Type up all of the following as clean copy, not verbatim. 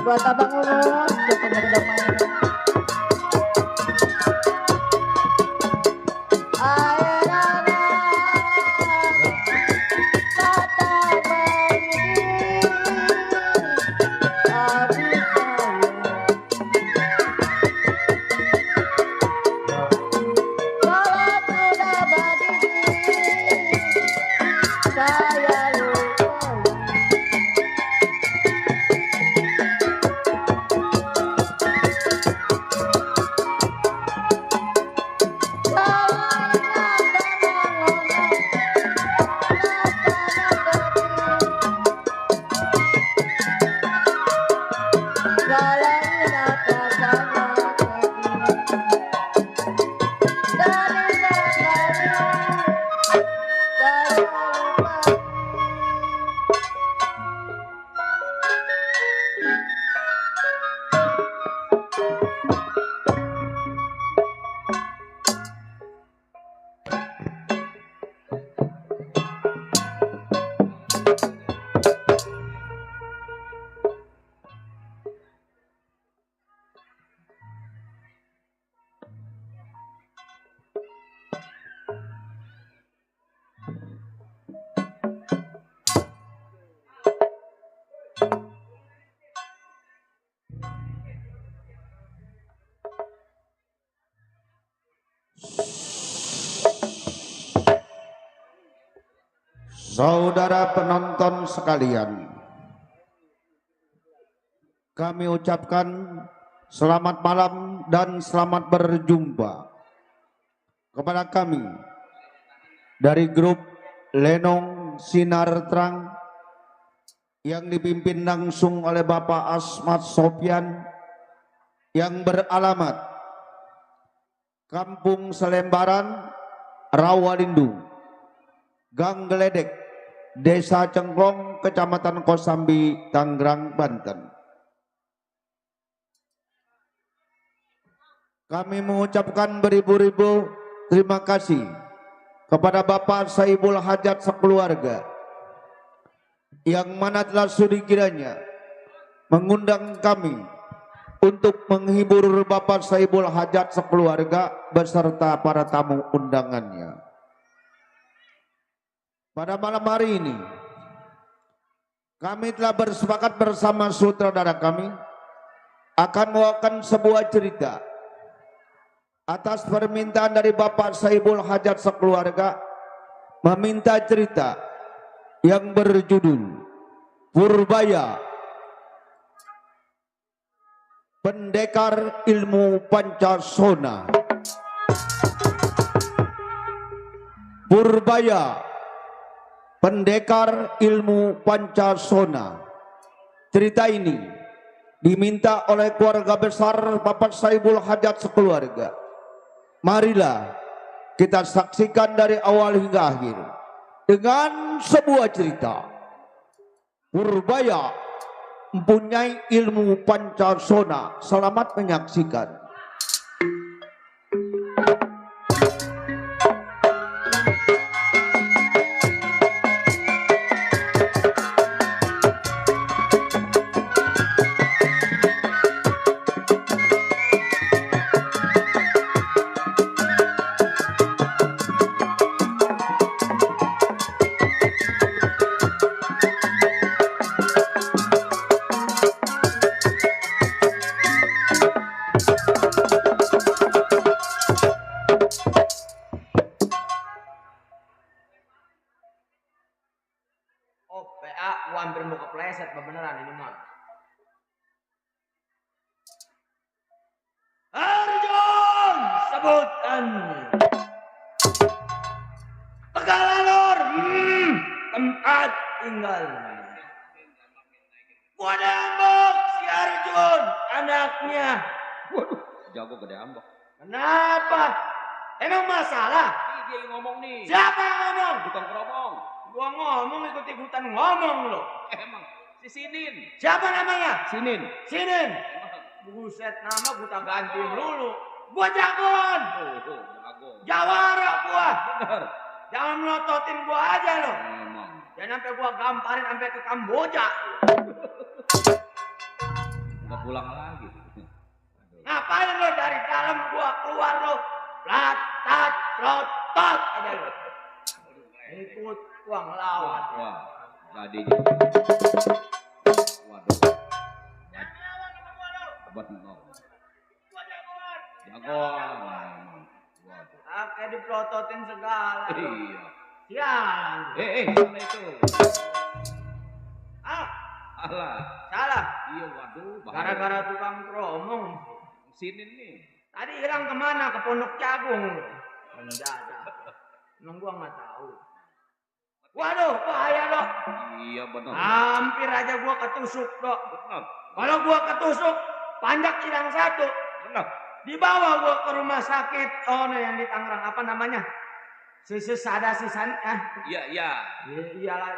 buat abang urus untuk damai. Saudara penonton sekalian, kami ucapkan selamat malam dan selamat berjumpa kepada kami dari grup Lenong Sinar Terang yang dipimpin langsung oleh Bapak Asmat Sofyan yang beralamat Kampung Selembaran, Rawalindu, Gang Geledek, Desa Cengklong, Kecamatan Kosambi, Tangerang, Banten. Kami mengucapkan beribu-ribu terima kasih kepada Bapak Saibul Hajat sekeluarga yang mana telah sudi kiranya mengundang kami untuk menghibur Bapak Saibul Hajat sekeluarga beserta para tamu undangannya. Pada malam hari ini kami telah bersepakat bersama sutradara kami akan membawakan sebuah cerita atas permintaan dari Bapak Saibul Hajat sekeluarga, meminta cerita yang berjudul Purbaya, Pendekar Ilmu Pancasona. Purbaya, Pendekar Ilmu Pancasona. Cerita ini diminta oleh keluarga besar Bapak Saibul Hajat sekeluarga. Marilah kita saksikan dari awal hingga akhir dengan sebuah cerita. Purbaya mempunyai ilmu Pancasona. Selamat menyaksikan. PA gua hampir mau kepleset beneran ini mah. Arjun sebutan Pegalalur tempat tinggal. Gua Ambok si Arjun anaknya. Waduh, jago gede ambok. Kenapa? Emang masalah? Ini dia yang ngomong nih. Siapa yang ngomong? Bukan keromong. Gua ngomong ikut-ikutan ngomong lo. Emang si Sinin. Siapa namanya? Sinin. Sinin. Buset, nama gua tak gantiin dulu. Gua jagoan. Oh, jago. Jawara gua. Bener. Jangan melototin gua aja lo. Emang. Jangan sampai gua gamparin sampai ke Kamboja. pulang lagi. Ngapain lo dari dalam gua keluar lo? Latat, lotot aja lo. Ikut uang lawan. Wah, jadinya. Waduh. Buat nol. Jagoan. Waduh. Pakai diprototin segala. Iya. Siaran. Salah itu. Ah, Salah. salah. Iya, waduh. bahaya. Gara-gara tukang keromong. Sini nih. Tadi hilang kemana? Ke Pondok Jagung. Mendadak. Emang gua nggak tahu. Waduh, bahaya dok. Iya benar. Hampir aja gua ketusuk dok. Benar. Kalau gua ketusuk, panjak hilang satu. Benar. Dibawa gua ke rumah sakit. Oh, no, yang di Tangerang apa namanya? Sisada sisan. Iya. Iyalah.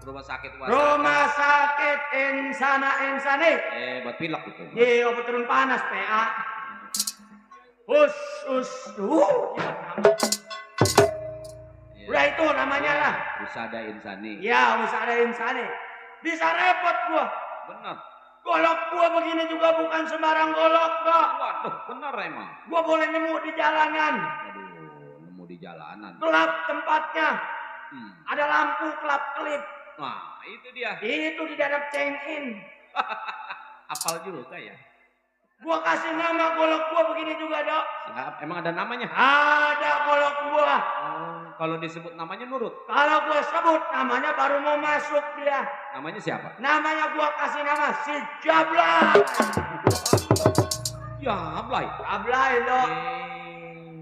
Rumah sakit Rumah sakit insane. buat pilek itu. Iya, obat turun panas PA. Iya. Udah itu namanya lah. Usada insani. Ya, usah ada insane. Bisa repot gua. Benar. Golok gua begini juga bukan sembarang golok, Dok. Waduh, benar emang. Gua boleh nemu di jalanan. Aduh, nemu di jalanan. Gelap tempatnya. Ada lampu kelap-kelip. Nah, itu dia. Itu di dalam chain-in. Apal juga ya. Gua kasih nama golok gua begini juga, Dok. Siap. Emang ada namanya? Ada golok gua. Oh, kalau disebut namanya nurut. Kalau gua sebut namanya baru mau masuk dia. Namanya siapa? Namanya gua kasih nama si Jablay. Ya, Blay. Jablay, Dok.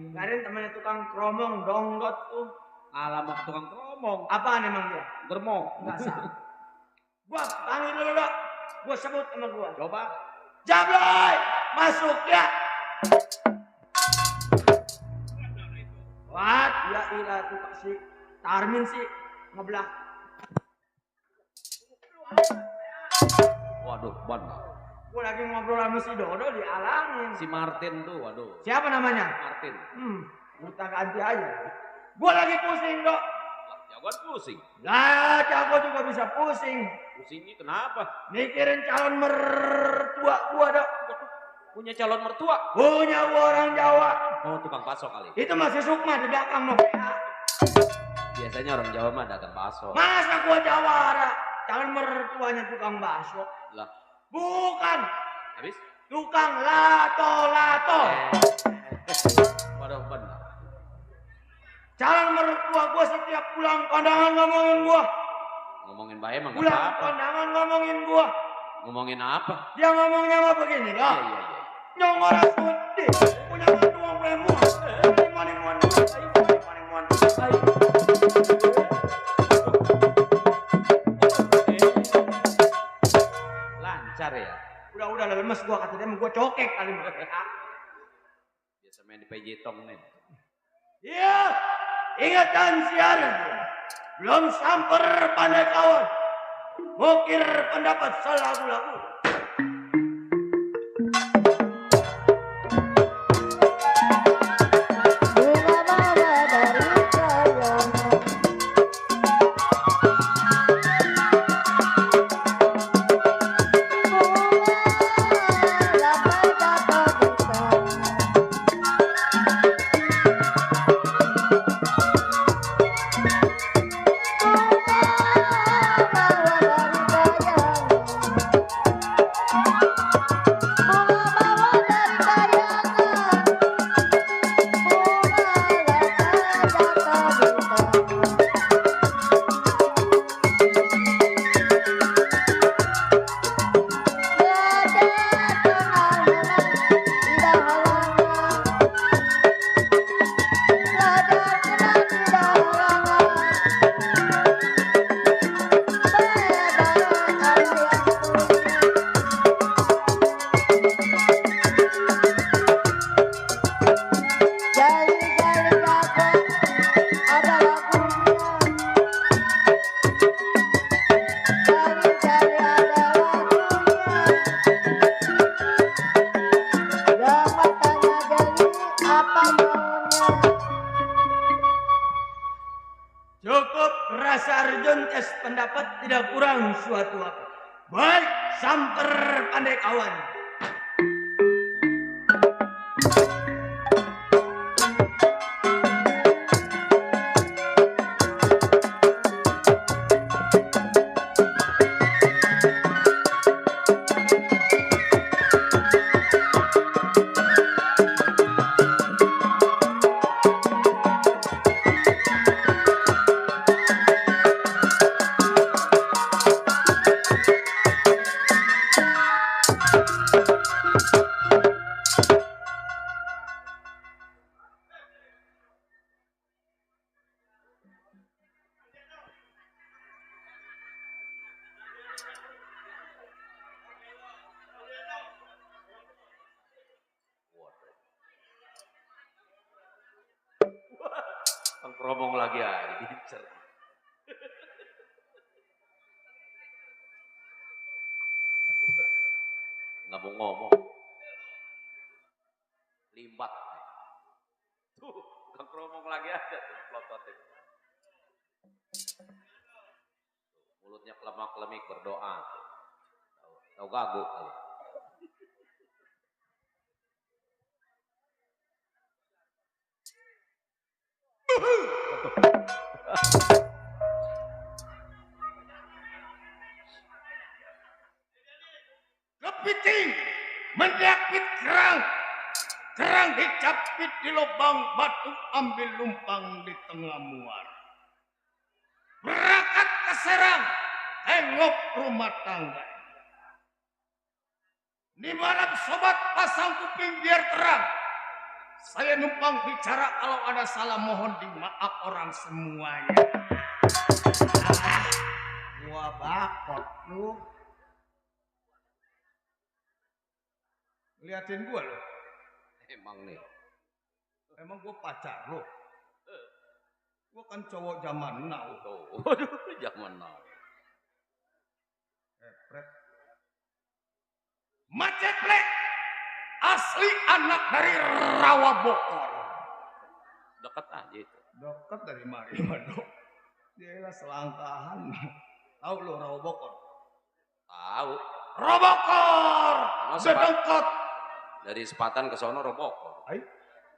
Kemarin temannya tukang keromong donggot tuh. Alamat tukang keromong. Apaan emang dia? Germong. Enggak salah. Gua panggil dulu, Dok. Gua sebut sama gua. Coba. Jablay, masuk ya. What? Ya ilah tuh si Tarmin sih ngebelah. Waduh, benar. Gua lagi ngobrol sama si Dodo dialangin. Si Martin tuh, waduh. Siapa namanya? Martin. Kita ganti aja. Gua lagi pusing, Dok. Jagoan pusing. Lah, jago juga bisa pusing. Pusingnya kenapa? Mikirin calon mertua gua, Dok. Punya calon mertua. Punya gua orang Jawa. Oh, tukang bakso kali. Itu masih Sukma di belakang, Dok. Biasanya orang Jawa mah dagang bakso. Masa gua Jawara? Calon mertuanya tukang bakso. Lah, Bukan. habis? Tukang lato-lato. Waduh, benar. Calon mertua gua setiap pulang kondangan ngomongin gua. Ngomongin bae emang gak Pulang apa-apa. kondangan ngomongin gua. Ngomongin apa? Dia ngomongnya mah begini, Dok. Iya. Nyongora sudi. Punya mantu wong plemo. Maning-maning. Lancar ya. Udah lemes gua kata dia, gua cokek kali mah. Biasa main di PJ Tong nih. Iya, ingatan siaran. Belum samper pandai kawan. Mukir pendapat lagu-lagu. Bunga mawar dari kayangan. Bunga lambai jatuh di tangan. Cukup rasa arjun tes pendapat tidak kurang suatu apa. Baik, samper pandai kawan. Ngomong lagi aja, diincer. Nggak mau ngomong. Limbat. Tuh, ngomong lagi aja tuh, pelototin. Mulutnya kelemak-kelemik berdoa. Tahu gagu kali. Kepiting menjapit kerang. Kerang dicapit di lubang batu, ambil lumpang di tengah muara. Berangkat ke Serang, tengok rumah tangga. Di malam sobat pasang kuping biar terang. Saya numpang bicara, kalau ada salah mohon dimaaf orang semuanya. Gua bakot lu. Liatin gua lo. Emang nih. Emang gua pacar lo. Gua kan cowok zaman now. Waduh, zaman now. Epret. Maceplek. Asli anak dari Rawa Bokor. Dekat aja itu. Dekat dari mari, Mado. Dia selangkahan. Tahu lo Rawa Bokor? Tahu. Rawa Bokor. Sedengkot. Dari Sepatan ke sono Robokor. Ay,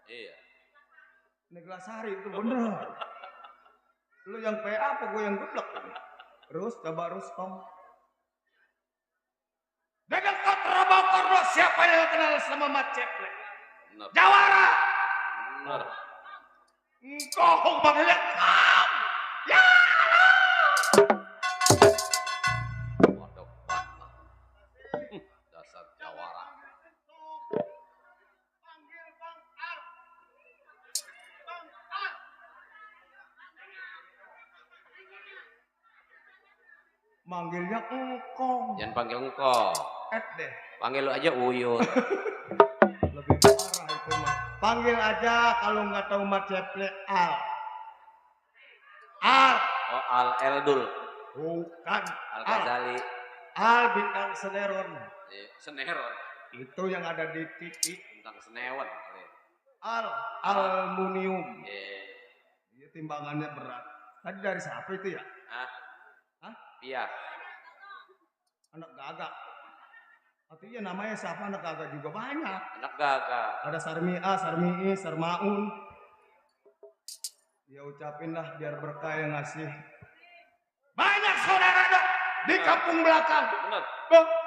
Iya. Neglasari itu bener. Lu yang PA apa gue yang geblek? Terus coba Rustom. Dedengkot Rawa Bokor lo, siapa yang kenal sama Maceplek? Bener. Jawara. Bener. Engkau panggilnya kau. Ya. Waduh, mana. Dasar jawara. Panggil Bang Ar. Bang Ar. Manggilnya engkau. Jangan panggil engkau. Deh. Panggil lu aja Uyut. Lebih parah itu mah. Panggil aja kalau nggak tahu Maceplek Al. Al. Oh, Al Eldul. Bukan. Al Ghazali. Al bintang Seneron. Seneron. Itu yang ada di TV. Tentang Senewan. Al. Aluminium. Iya. Dia timbangannya berat. Tadi dari siapa itu ya? Hah? Hah? Iya. Anak gagak. Artinya namanya siapa anak gagak juga banyak. Anak gagak. Ada Sarmi A, Sarmi I, Sarmaun. Ya ucapin lah biar berkah yang ngasih. Banyak saudara dok di kampung belakang. Bener.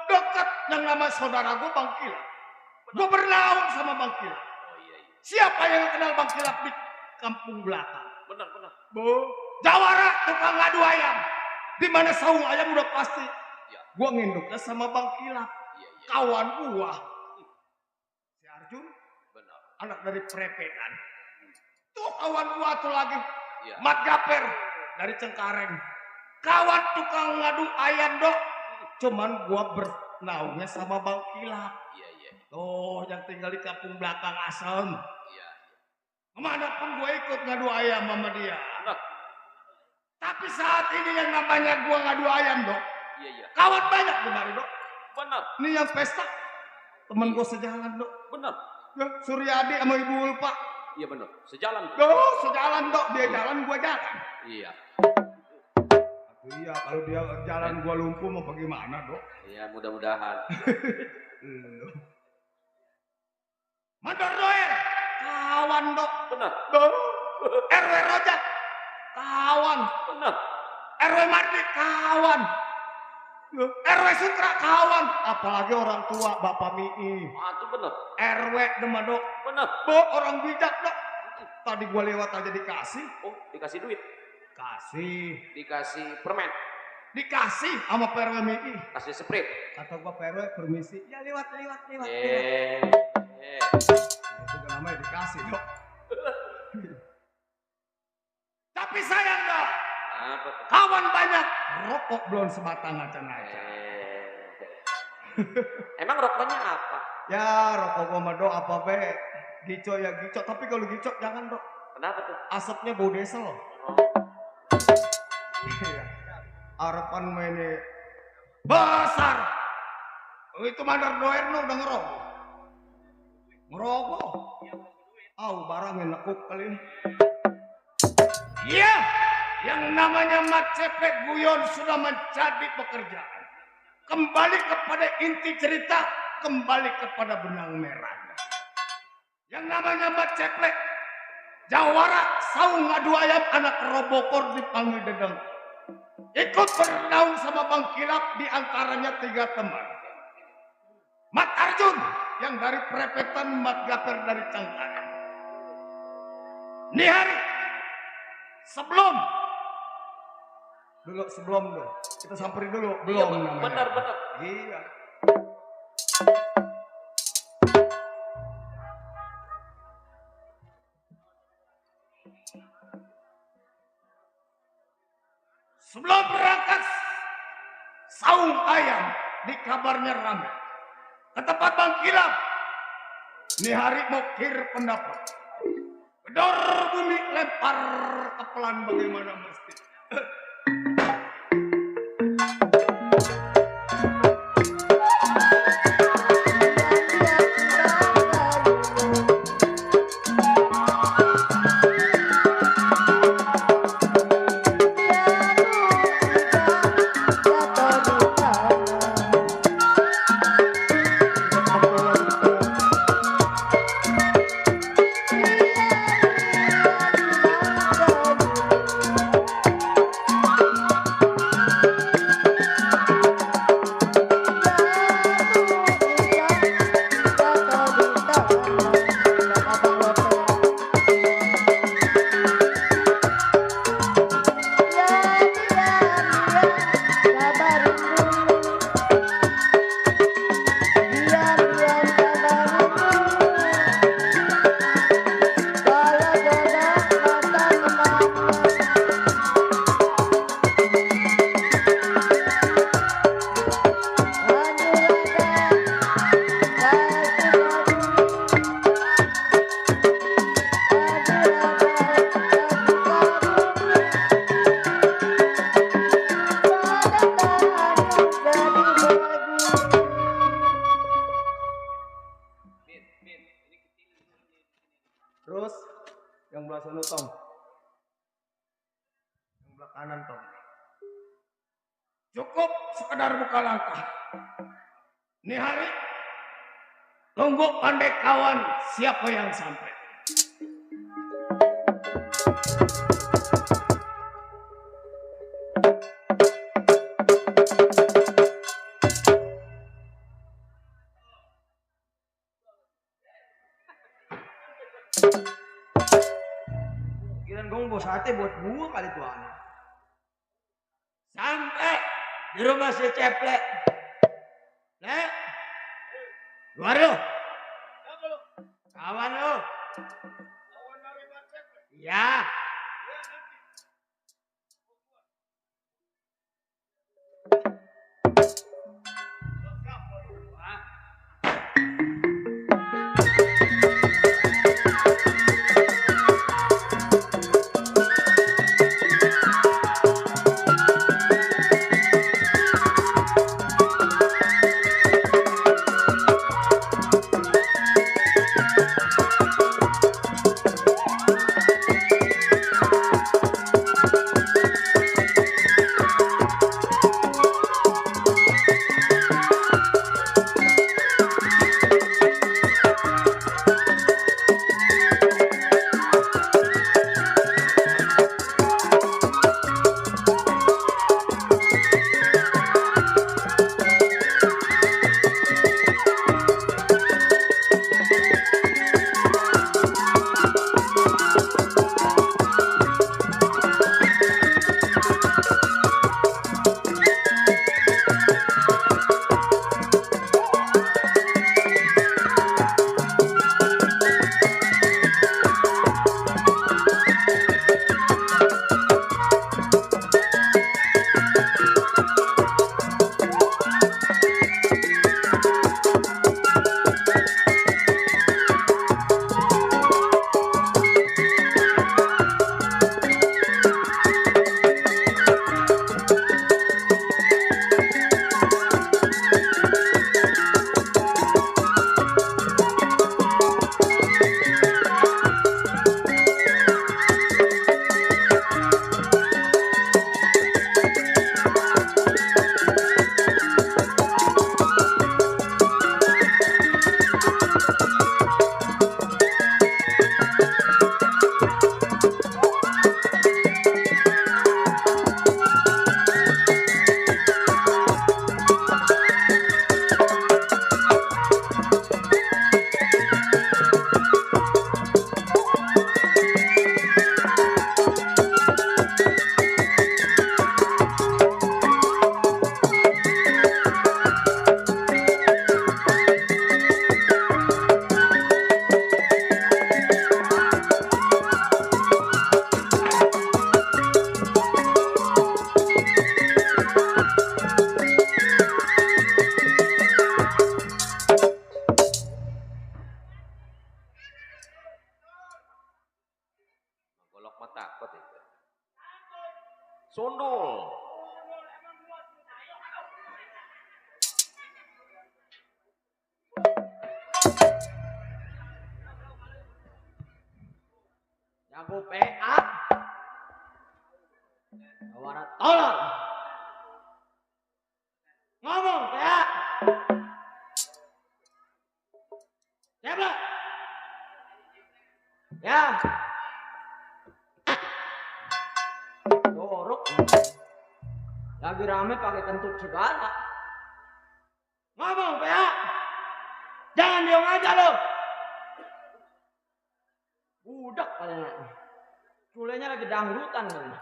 Dekat yang nama saudara gue Bang Kilap. Gue bernaung sama Bang Kilap. Oh iya. Siapa yang kenal Bang Kilap di kampung belakang? Bener. Jawara tukang ngadu ayam. Di mana saung ayam udah pasti. Iya. Gue nginduknya sama Bang Kilap. Iya. Kawan gua. Si Arjun. Bener. Anak dari Prepekan. Tuh kawan gua tuh lagi. Iya. Mat Gaper dari Cengkareng. Kawan tukang ngadu ayam dok. Cuman gua bernaungnya sama Bang Kilap. Iya. Tuh yang tinggal di kampung belakang Asem. Iya. Kemanapun gua ikut ngadu ayam sama dia. Bener. Tapi saat ini yang namanya gua ngadu ayam dok. Iya. Kawan banyak di mari dok. Bener. Ini yang pesta. Temen gua sejalan dok. Bener. Ya, Suryadi sama Ibu Ulfa. Iya bener. Sejalan. Duh, sejalan dok. Dia jalan, gua jalan. Iya. Iya, kalau dia jalan gua lumpuh mau bagaimana, Dok? Iya, mudah-mudahan. Mandor Noel, kawan, Dok. Benar. RW Rojak, kawan. Benar. RW Mardi, kawan. RW Sutra, kawan. Apalagi orang tua, Bapak Mii. Ah, itu benar. RW Demah, Dok. Benar. Orang bijak, Dok. Tadi gua lewat aja dikasih. Oh, dikasih duit. Dikasih permen. Dikasih sama PRW MI. Kasih sprint. Kata gua PRW permisi. Ya lewat. Itu kan namanya dikasih, Dok. Tapi sayang, Dok. Apa tuh? Kawan banyak, rokok belum sebatang acan-acan. Emang rokoknya apa? Ya rokok gua mah, Dok, apa be? Gico ya gico, tapi kalau gico jangan, Dok. Kenapa tuh? Asapnya bau diesel loh. Iya. Harapan mainnya besar. Itu Mandor Noel udah ngerokok. Ngerokok. Barangnya nekuk kali ini. Iya, yang namanya mat cepet guyon sudah menjadi pekerjaan. Kembali kepada inti cerita, kembali kepada benang merahnya. Yang namanya mat cepet, jawara, saung ngadu ayam, anak robokor dipanggil dedeng. Ikut bernaung sama Bang Kilap, diantaranya 3 teman. Mat Arjun yang dari Prepetan, Mat Gaper dari Cangkaran. Ini hari sebelum dulu kita samperin dulu, belum Iya, namanya. benar. Iya. Sebelum berangkat saung ayam di kabarnya ramai. Ke tempat Bang Kilap. Ini hari mau kir pendapat. Gedor bumi lempar kepelan bagaimana mesti. Terus yang belah sana Tom. Yang belah kanan Tom. Cukup sekedar buka langkah. Ini hari tunggu pandai kawan siapa yang sampai. Kirain gong bos sate buat gua kali tuh anak. Sampai di rumah si Ceplek. Nek, luar lu. Kawan lu. Iya. Aku PA. Barat tolol. Ngomong PA. Siapa? Ya. Dorok. Lagi rame pakai kentut segala. Ngomong PA. Jangan diam aja lo. Budak kalian. Culenya lagi dangdutan kali.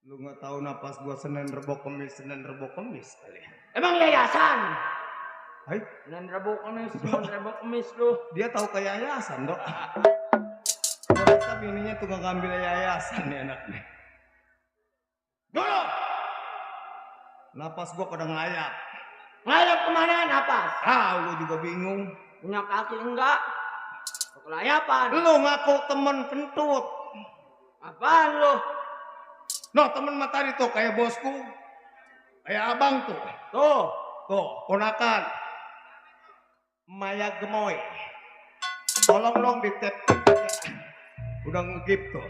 Lu nggak tahu napas gua Senin Rebo Kemis kali. Emang yayasan? Hai, Senin Rebo Kemis lu. dia tahu ke yayasan, Dok. Gua rasa bininya tuh ngambil yayasan nih anaknya. Dulu. Napas gua pada ngayap. Ngayap kemana napas? Gua juga bingung. Punya kaki enggak? Kelayapan. Lu ngaku temen kentut. Apaan lu? Noh, temen matahari tuh kayak bosku. Kayak abang tuh. Tuh, ponakan. Maya Gemoy. Tolong dong di tap. Udah ngegip tuh.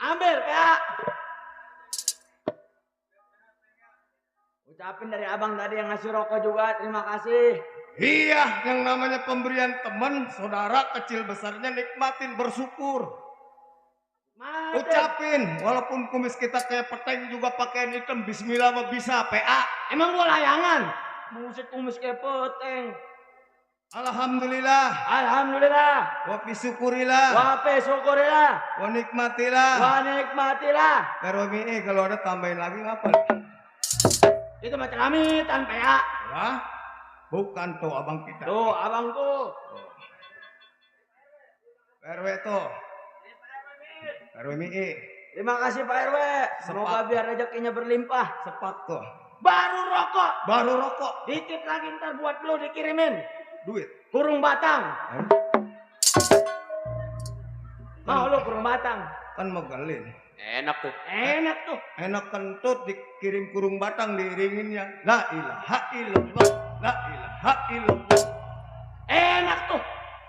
Ambil PA. Ucapin dari abang tadi yang ngasih rokok juga, terima kasih. Iya, yang namanya pemberian teman, saudara kecil besarnya nikmatin, bersyukur. Ucapin, walaupun kumis kita kayak peteng juga pakaian hitam, bismillah mah bisa, PA. Emang gua layangan? Buset kumis kayak peteng. Alhamdulillah. Alhamdulillah. Wa syukurilah. Wape syukurilah. Wa nikmatilah. Wa nikmatilah. Karomie kalau ada tambahin lagi ngapa? Itu macam kamitan PA. Wah, bukan tuh abang kita. Tuh abang tuh. RW tuh. RW. Terima kasih Pak RW. Semoga biar rezekinya berlimpah. Sepat tuh. Baru rokok. Dikit lagi ntar buat lu dikirimin. Duit. Kurung batang. Mau lu kurung batang? Kan megalin. Enak tuh. Enak kentut dikirim kurung batang diiringinnya. La ilaha illallah. La ilaha illallah. Enak tuh.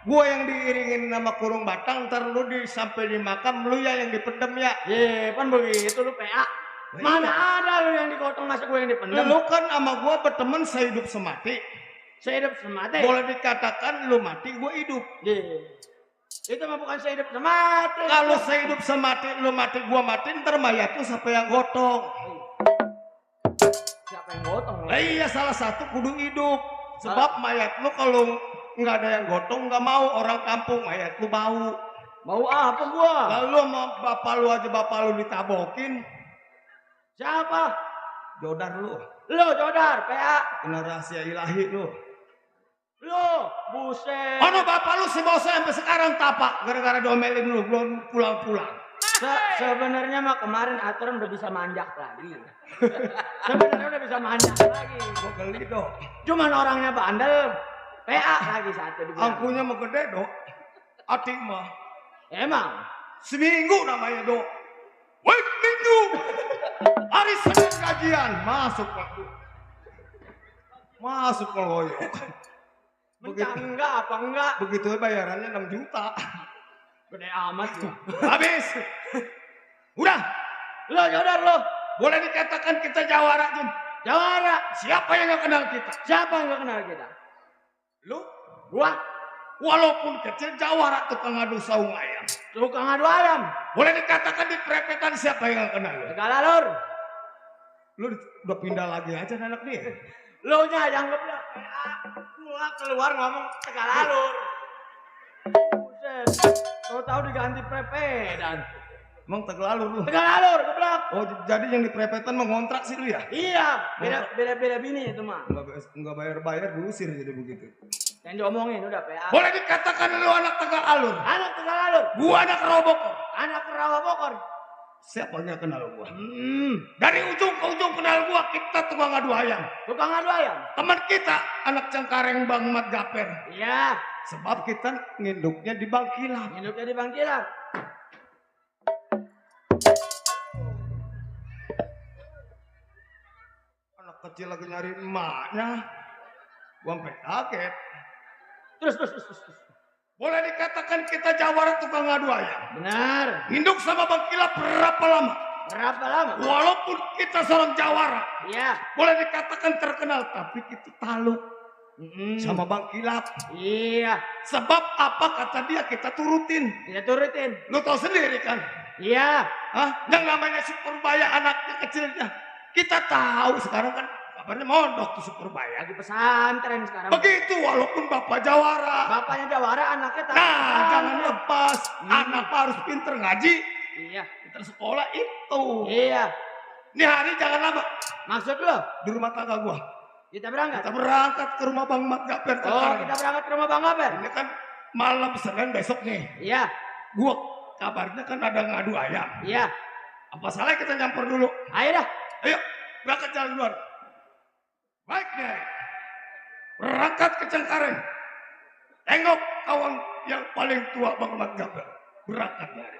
Gua yang diiringin nama kurung batang, ntar lu sampai di makam lu ya yang dipendem ya. Pan begitu lu PA. Mana ada lu yang digotong masa gue yang dipendem? Lu kan sama gua berteman sehidup semati. Sehidup semati. Boleh dikatakan lu mati, gua hidup. Itu mah bukan sehidup semati. Kalau sehidup semati, lu mati, gua mati, ntar mayat tuh siapa yang gotong? Siapa yang gotong? Lah iya, salah satu kudu hidup. Sebab mayat lu kalau nggak ada yang gotong, nggak mau orang kampung, mayat lu bau. Bau apa gua? Lalu sama bapak lu ditabokin. Siapa? Jodar lu. Lu Jodar, PA. Kena rahasia ilahi lu. Lu, buset. Mana bapak lu si bos sampai sekarang tapak gara-gara domelin lu belum pulang-pulang. Sebenarnya mah kemarin aturan udah bisa manjak lagi. Sebenarnya udah bisa manjak lagi. Gua geli dok. Cuman orangnya bandel. PA lagi satu di Angkunya mah gede dok. Atik mah. Emang? Seminggu namanya dok. Wait minggu. Hari Senin gajian masuk waktu. Masuk loyo. Enggak apa enggak? Begitu bayarannya 6 juta. Gede amat ya. Habis. Udah. Lo Jodar lo. Boleh dikatakan kita jawara Jun. Jawara. Siapa yang gak kenal kita? Siapa yang gak kenal kita? Lu? Gua. Walaupun kecil jawara tukang adu saung ayam. Tukang adu ayam. Boleh dikatakan di prepetan siapa yang gak kenal? Tegalalur. Lu udah pindah lagi aja anak dia. Lo nya yang ngeblok. Gua keluar ngomong Tegalalur. Buset. Tahu diganti prepedan. Emang Tegalalur lu? Tegalalur geblok. Oh jadi yang di prepetan mengontrak sih lu ya? Iya. Beda bini itu mah. Enggak bayar diusir jadi begitu. Yang diomongin udah PA. Boleh dikatakan lu anak Tegalalur? Anak Tegalalur. Gua anak Rawabokor. Anak Rawabokor. Siapa yang kenal gua? Dari ujung ke ujung kenal gua, kita tukang adu ayam. Tukang adu ayam. Teman kita anak Cengkareng Bang Mat Gaper. Iya. Sebab kita nginduknya di Bangkilan. Nginduknya di Bangkilan. Anak kecil lagi nyari emaknya. Gua sampai kaget. Terus. Boleh dikatakan kita jawara tukang ngadu ayam. Benar. Induk sama Bang Kilap berapa lama? Berapa lama? Walaupun kita seorang jawara, Iya. boleh dikatakan terkenal, tapi kita taluk sama Bang Kilap. Iya. Sebab apa kata dia kita turutin. Kita turutin. Lu tahu sendiri kan? Iya. Hah? Yang namanya Superbaya anaknya kecilnya. Kita tahu sekarang kan kabarnya mondok tuh Superbaya. Lagi pesantren sekarang. Begitu walaupun bapak jawara. Bapaknya jawara, anaknya tak. Nah, jangan lepas. Anak harus pinter ngaji. Iya. Pinter sekolah itu. Iya. Ini hari jangan lama. Maksud lo? Di rumah tangga gua. Kita berangkat. Kita berangkat ke rumah Bang Mat Gaper. Oh, kita berangkat ke rumah Bang Gaper. Ini kan malam Senin besok nih. Iya. Gua kabarnya kan ada ngadu ayam. Iya. Apa salah kita nyampur dulu? Ayo dah. Ayo, berangkat jalan luar. Baik deh. Berangkat ke Cengkareng. Tengok kawan yang paling tua Bang Mat Gaper. Berangkat dari.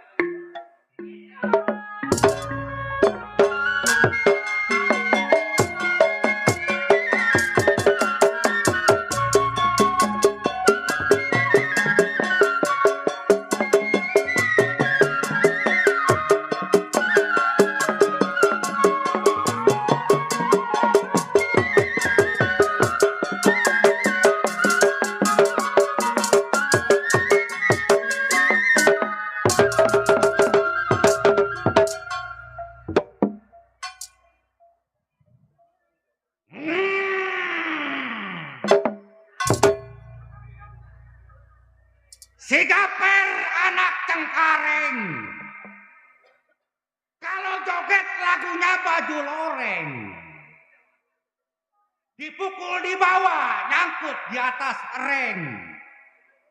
Si Gaper anak Cengkareng. Kalau joget lagunya baju loreng. Dipukul di bawah, nyangkut di atas reng.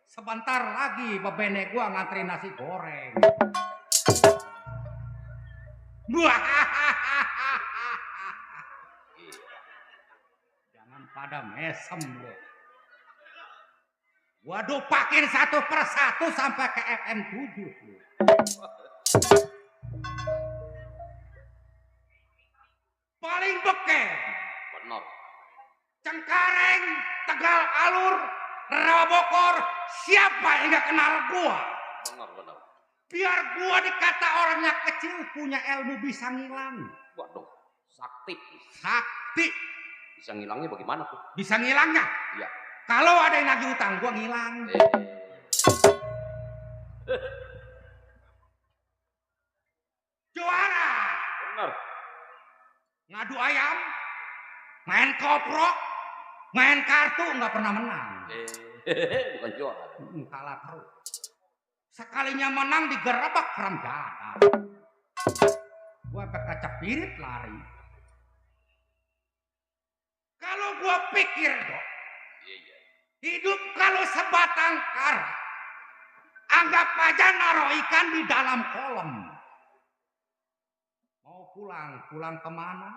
Sebentar lagi bebene gua ngantri nasi goreng. Jangan pada mesem lo. Gua dupakin satu persatu sampai ke FM7. Paling beken. Benar. Cengkareng, Tegal Alur, Rawabokor, siapa yang gak kenal gua? Benar. Biar gua dikata orangnya kecil punya ilmu bisa ngilang. Waduh, sakti. Sakti. Bisa ngilangnya bagaimana tuh? Bisa ngilangnya? Iya. Kalau ada yang nagih utang gua ngilang. Juara. Benar. Ngadu ayam, main koprok, main kartu nggak pernah menang. Bukan juara. Kalah terus. Sekalinya menang digerebek kram dada. Gua ke kaca pirit lari. Kalau gua pikir dok, Iya. hidup kalau sebatang kara, anggap aja naruh ikan di dalam kolam. Mau pulang kemana?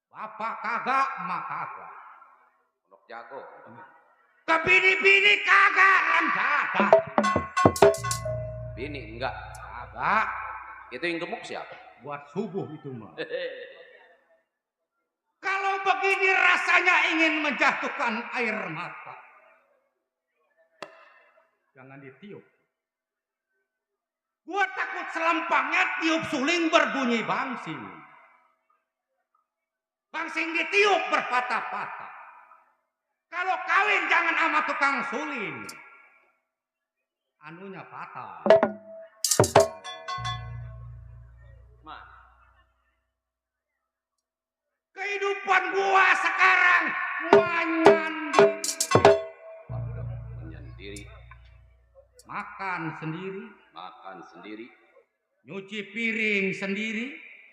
Bapak kagak, emak kagak. Pondok jago. Ke bini-bini kagak, kagak. Bini enggak. Kagak. Itu yang gemuk siapa? Buat subuh itu mah. Kalau begini rasanya ingin menjatuhkan air mata. Jangan ditiup. Gua takut selempangnya tiup suling berbunyi bangsing. Bangsing ditiup berpatah-patah. Kalau kawin jangan sama tukang suling. Anunya patah. Ma. Kehidupan gua sekarang Menyendiri. makan sendiri, Makan sendiri. nyuci piring sendiri,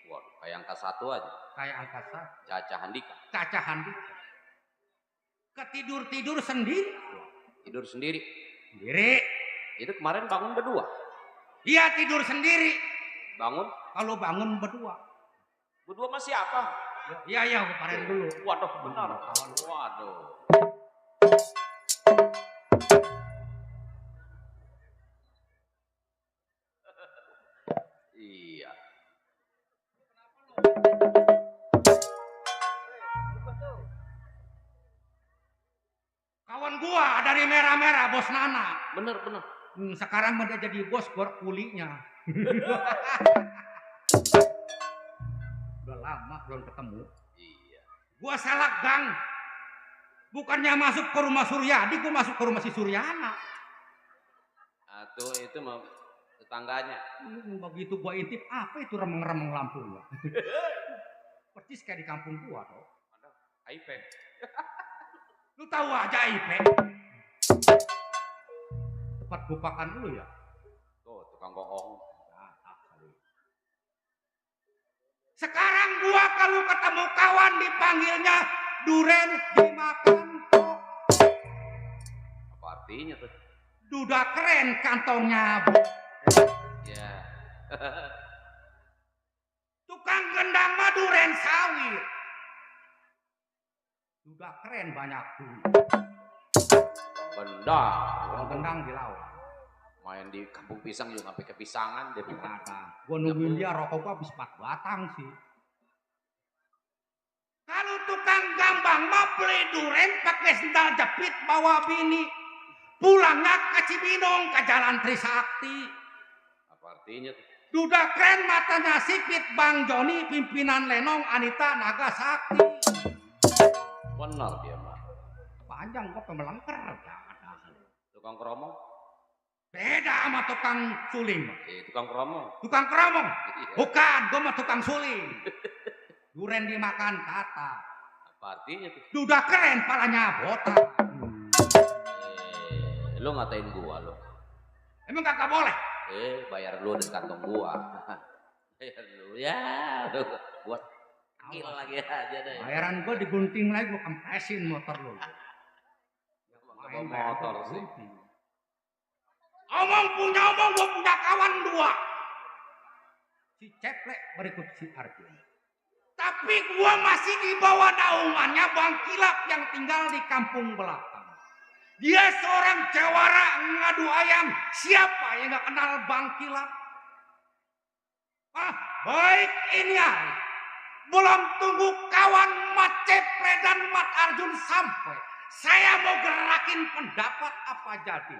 Waduh, kayak angka 1 aja. kayak angkasa, Caca Handika. cacahan gitu. Ketidur-tidur sendiri, Tidur sendiri. sendiri. Itu kemarin bangun berdua. Iya tidur sendiri, Bangun kalau bangun berdua. berdua sama siapa? Iya iya kemarin dulu. Waduh, benar. Waduh. Iya. Kawan gua ada nih merah-merah bos Nana. Bener. Sekarang mah dia jadi bos gor kulinya. Udah lama belum ketemu. Iya. Gua salah gang. Bukannya masuk ke rumah Suryadi, gua masuk ke rumah si Suryana. Atau itu mah tetangganya. Begitu gua intip, apa itu remeng-remeng lampunya? Persis kayak di kampung gua toh. Ada iPad. Lu tahu aja iPad. Tempat bupakan lu ya. Tuh, tukang bohong. Sekarang gua kalau ketemu kawan dipanggilnya duren dimakan kok. Apa artinya tuh? Duda keren kantongnya. Ya. Tukang gendang mah duren sawit. Duda keren banyak tuh. Gendang. Kalau gendang di laut. Main di kampung pisang juga sampai kepisangan dia bilang. Gua nungguin dia rokok gua habis 4 batang sih. Kalau tukang gambang mah beli duren pakai sendal jepit bawa bini. Pulangnya ke Cibinong ke Jalan Trisakti. Apa artinya tuh? Duda keren matanya sipit Bang Joni pimpinan Lenong Anita Nagasaki. Benar dia mah. Panjang gua pemelengker. Tukang keromong? Beda sama tukang suling. Tukang keromong. Tukang keromong? Iya. Bukan, gua mah tukang suling. Duren dimakan kata. Apa artinya tuh? Duda keren palanya botak. Lu ngatain gua lo. Emang kagak boleh? Bayar lu di kantong gua. Bayar lu ya. Buat gila lagi aja deh. Bayaran gua digunting lagi, gua kempesin motor lu. Main motor sih. Omong, gua punya kawan 2. Si Ceplek berikut si Arjun. Tapi gua masih di bawah naungannya Bang Kilap yang tinggal di kampung belakang. Dia seorang jawara ngadu ayam. Siapa yang gak kenal Bang Kilap? Baik ini hari. Belum tunggu kawan Mat Cepre dan Mat Arjun sampai. Saya mau gerakin pendapat apa jadi.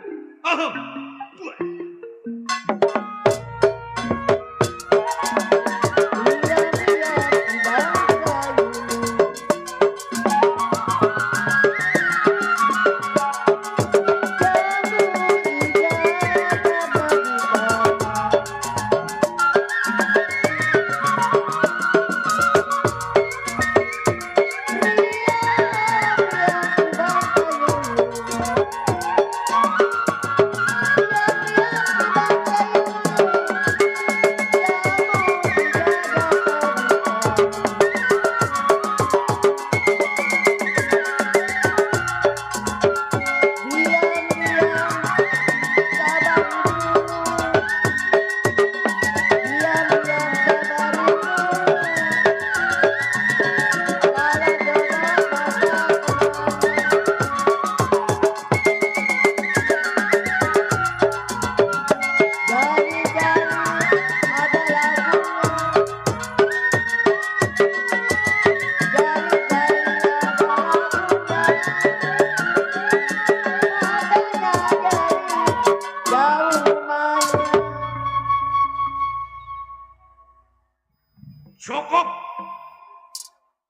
Cukup.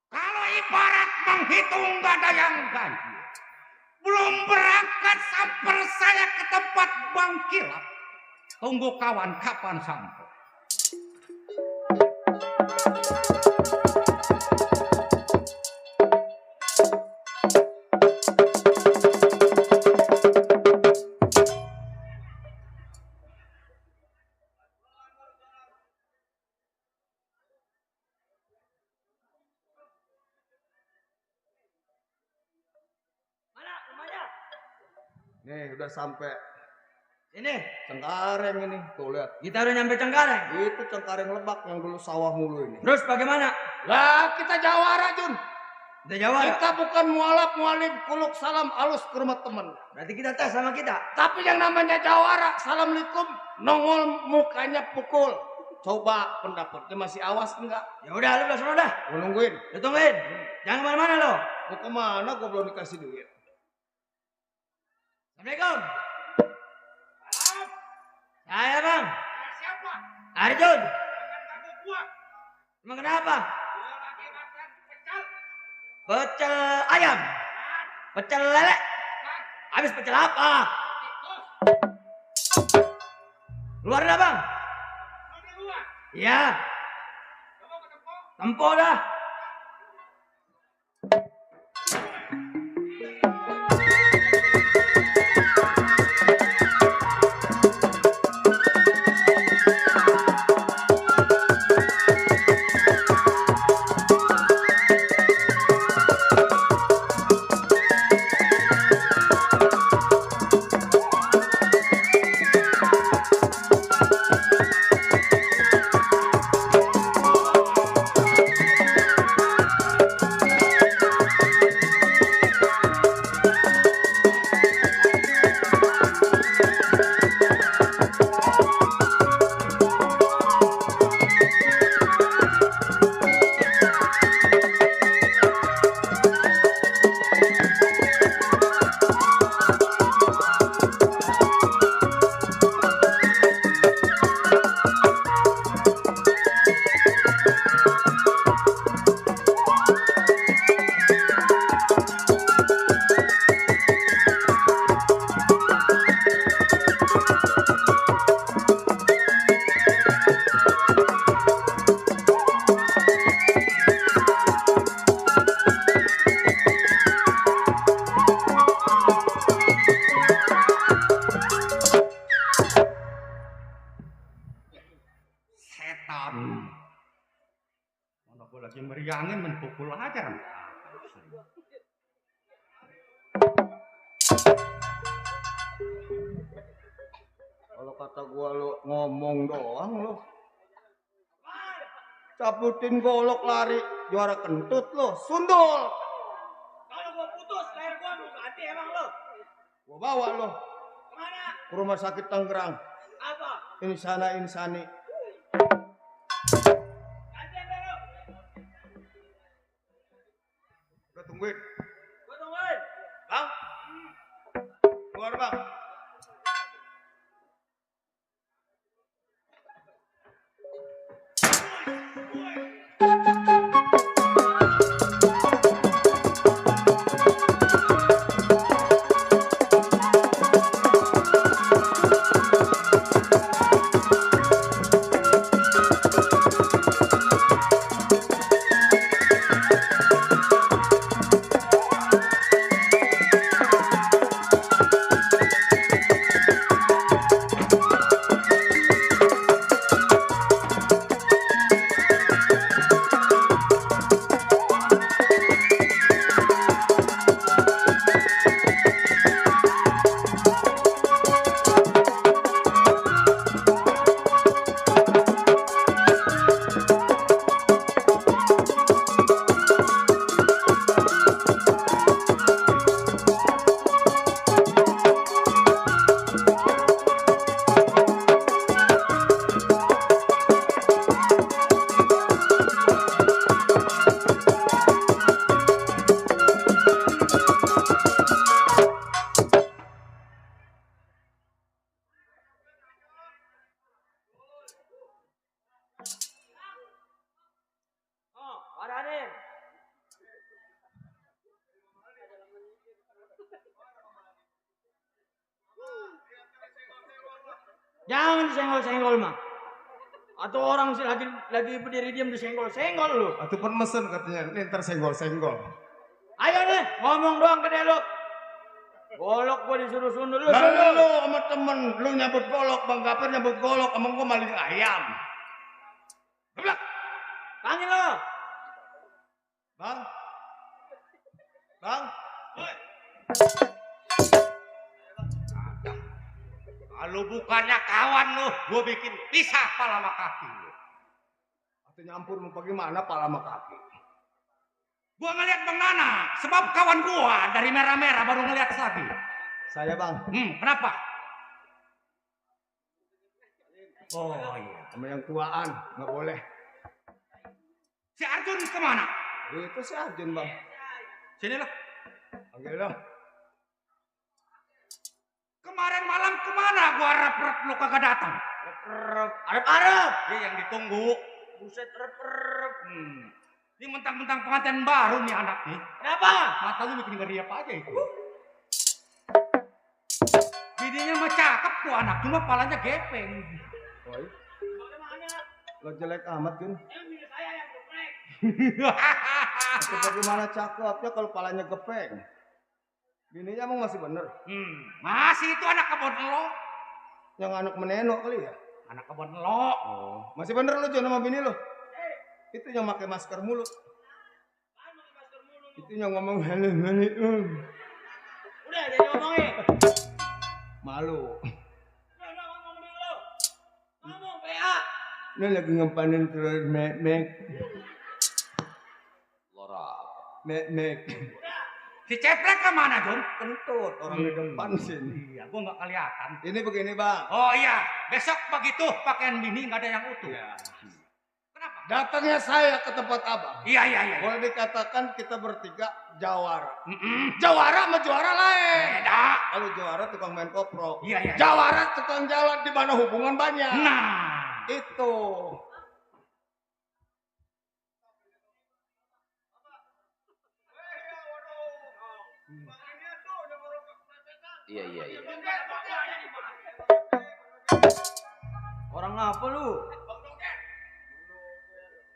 Kalau ibarat menghitung gak ada yang ganjil. Belum berangkat samper saya ke tempat Bang Kilap. Tunggu kawan kapan sampai. Nih udah sampai Ini, Cengkareng ini, tuh lihat. kita udah nyampe Cengkareng. Itu Cengkareng Lebak yang dulu sawah mulu ini. Terus bagaimana? Lah kita jawara Jun. Kita jawab. Kita bukan mualaf mualif kuluk salam alus ke rumah teman. Berarti kita tes sama kita. Tapi yang namanya jawara, assalamualaikum, nongol mukanya pukul. Coba pendapatnya masih awas enggak? Ya udah, lu udah suruh dah. Gua nungguin. Lu tungguin. Jangan kemana-mana lo. Mau kemana? Gua belum dikasih duit. Assalamualaikum. Saya bang. Siapa? Arjun. Emang kenapa? Pecel ayam. Pecel lele. Habis pecel apa? Luar dah bang. Iya. Tempo dah. Mana gue lagi meriangin menpukul aja. Kalau kata gua lu ngomong doang lu. Cabutin golok lari juara kentut lu, sundul. Kalau gua putus leher gua mau ganti emang lo. Gua bawa lu Kemana? ke rumah sakit Tangerang. Apa? Insana insani. Gantian deh lo. Gua tungguin. Gua tungguin. Bang. Keluar bang. Oh, Raden. Jangan disenggol-senggol mah. Atau orang sih lagi berdiri diam disenggol-senggol lu. Atau pun mesen katanya, ini ntar senggol-senggol. Ayo nih, ngomong doang gede lu. Golok gua disuruh sundul lu. Lalu lu sama temen lu nyabut golok, Bang Gapir nyabut golok, emang gua maling ayam. Geblak. Panggil lu. Bang. Bang. Kalau bukannya kawan lu, gua bikin pisah pala sama kaki lu. Atau nyampur mau bagaimana pala sama kaki. Gua ngeliat Bang Nana, sebab kawan gua dari merah-merah baru ngeliat lagi. Saya bang. Kenapa? Oh iya. Sama yang tuaan, nggak boleh. Si Arjun kemana? Itu si Arjun bang. Sini lah. Panggil dong. Kemana gua rep-rep lu kagak datang? Arep. Dia yang ditunggu. Buset rep. Ini mentang-mentang pengantin baru nih anak nih. Kenapa? Mata lu bikin ngeriap aja itu. Bininya mah cakep tuh anak, cuma palanya gepeng. Woi, lo jelek amat Jun. Bini saya yang geprek. Itu bagaimana cakepnya kalau palanya gepeng? Bininya emang masih bener. Masih itu anak kebon lo. Yang anak menenok kali ya? Anak kebon lo. Oh, masih bener lo Jun sama bini lo? Itu yang pakai masker mulut. Itu yang ngomong halo. Udah jadi ngomongin. Malu. Udah ngomong dulu. Ngomong PA. Ini lagi ngempanin telur mek. Lora. Mek. Si ceplek kemana, Jun? Kentut orang di depan sini. Iya, gua nggak kelihatan. Ini begini bang. Oh iya, besok begitu pakaian bini nggak ada yang utuh. Ya. Kenapa? Datangnya saya ke tempat abang. Iya. Boleh dikatakan kita bertiga jawara. Jawara sama juara lain. Beda. Kalau juara tukang main koprok. Iya. Jawara tukang jalan di mana hubungan banyak. Nah, Itu. Iya. Orang apa lu?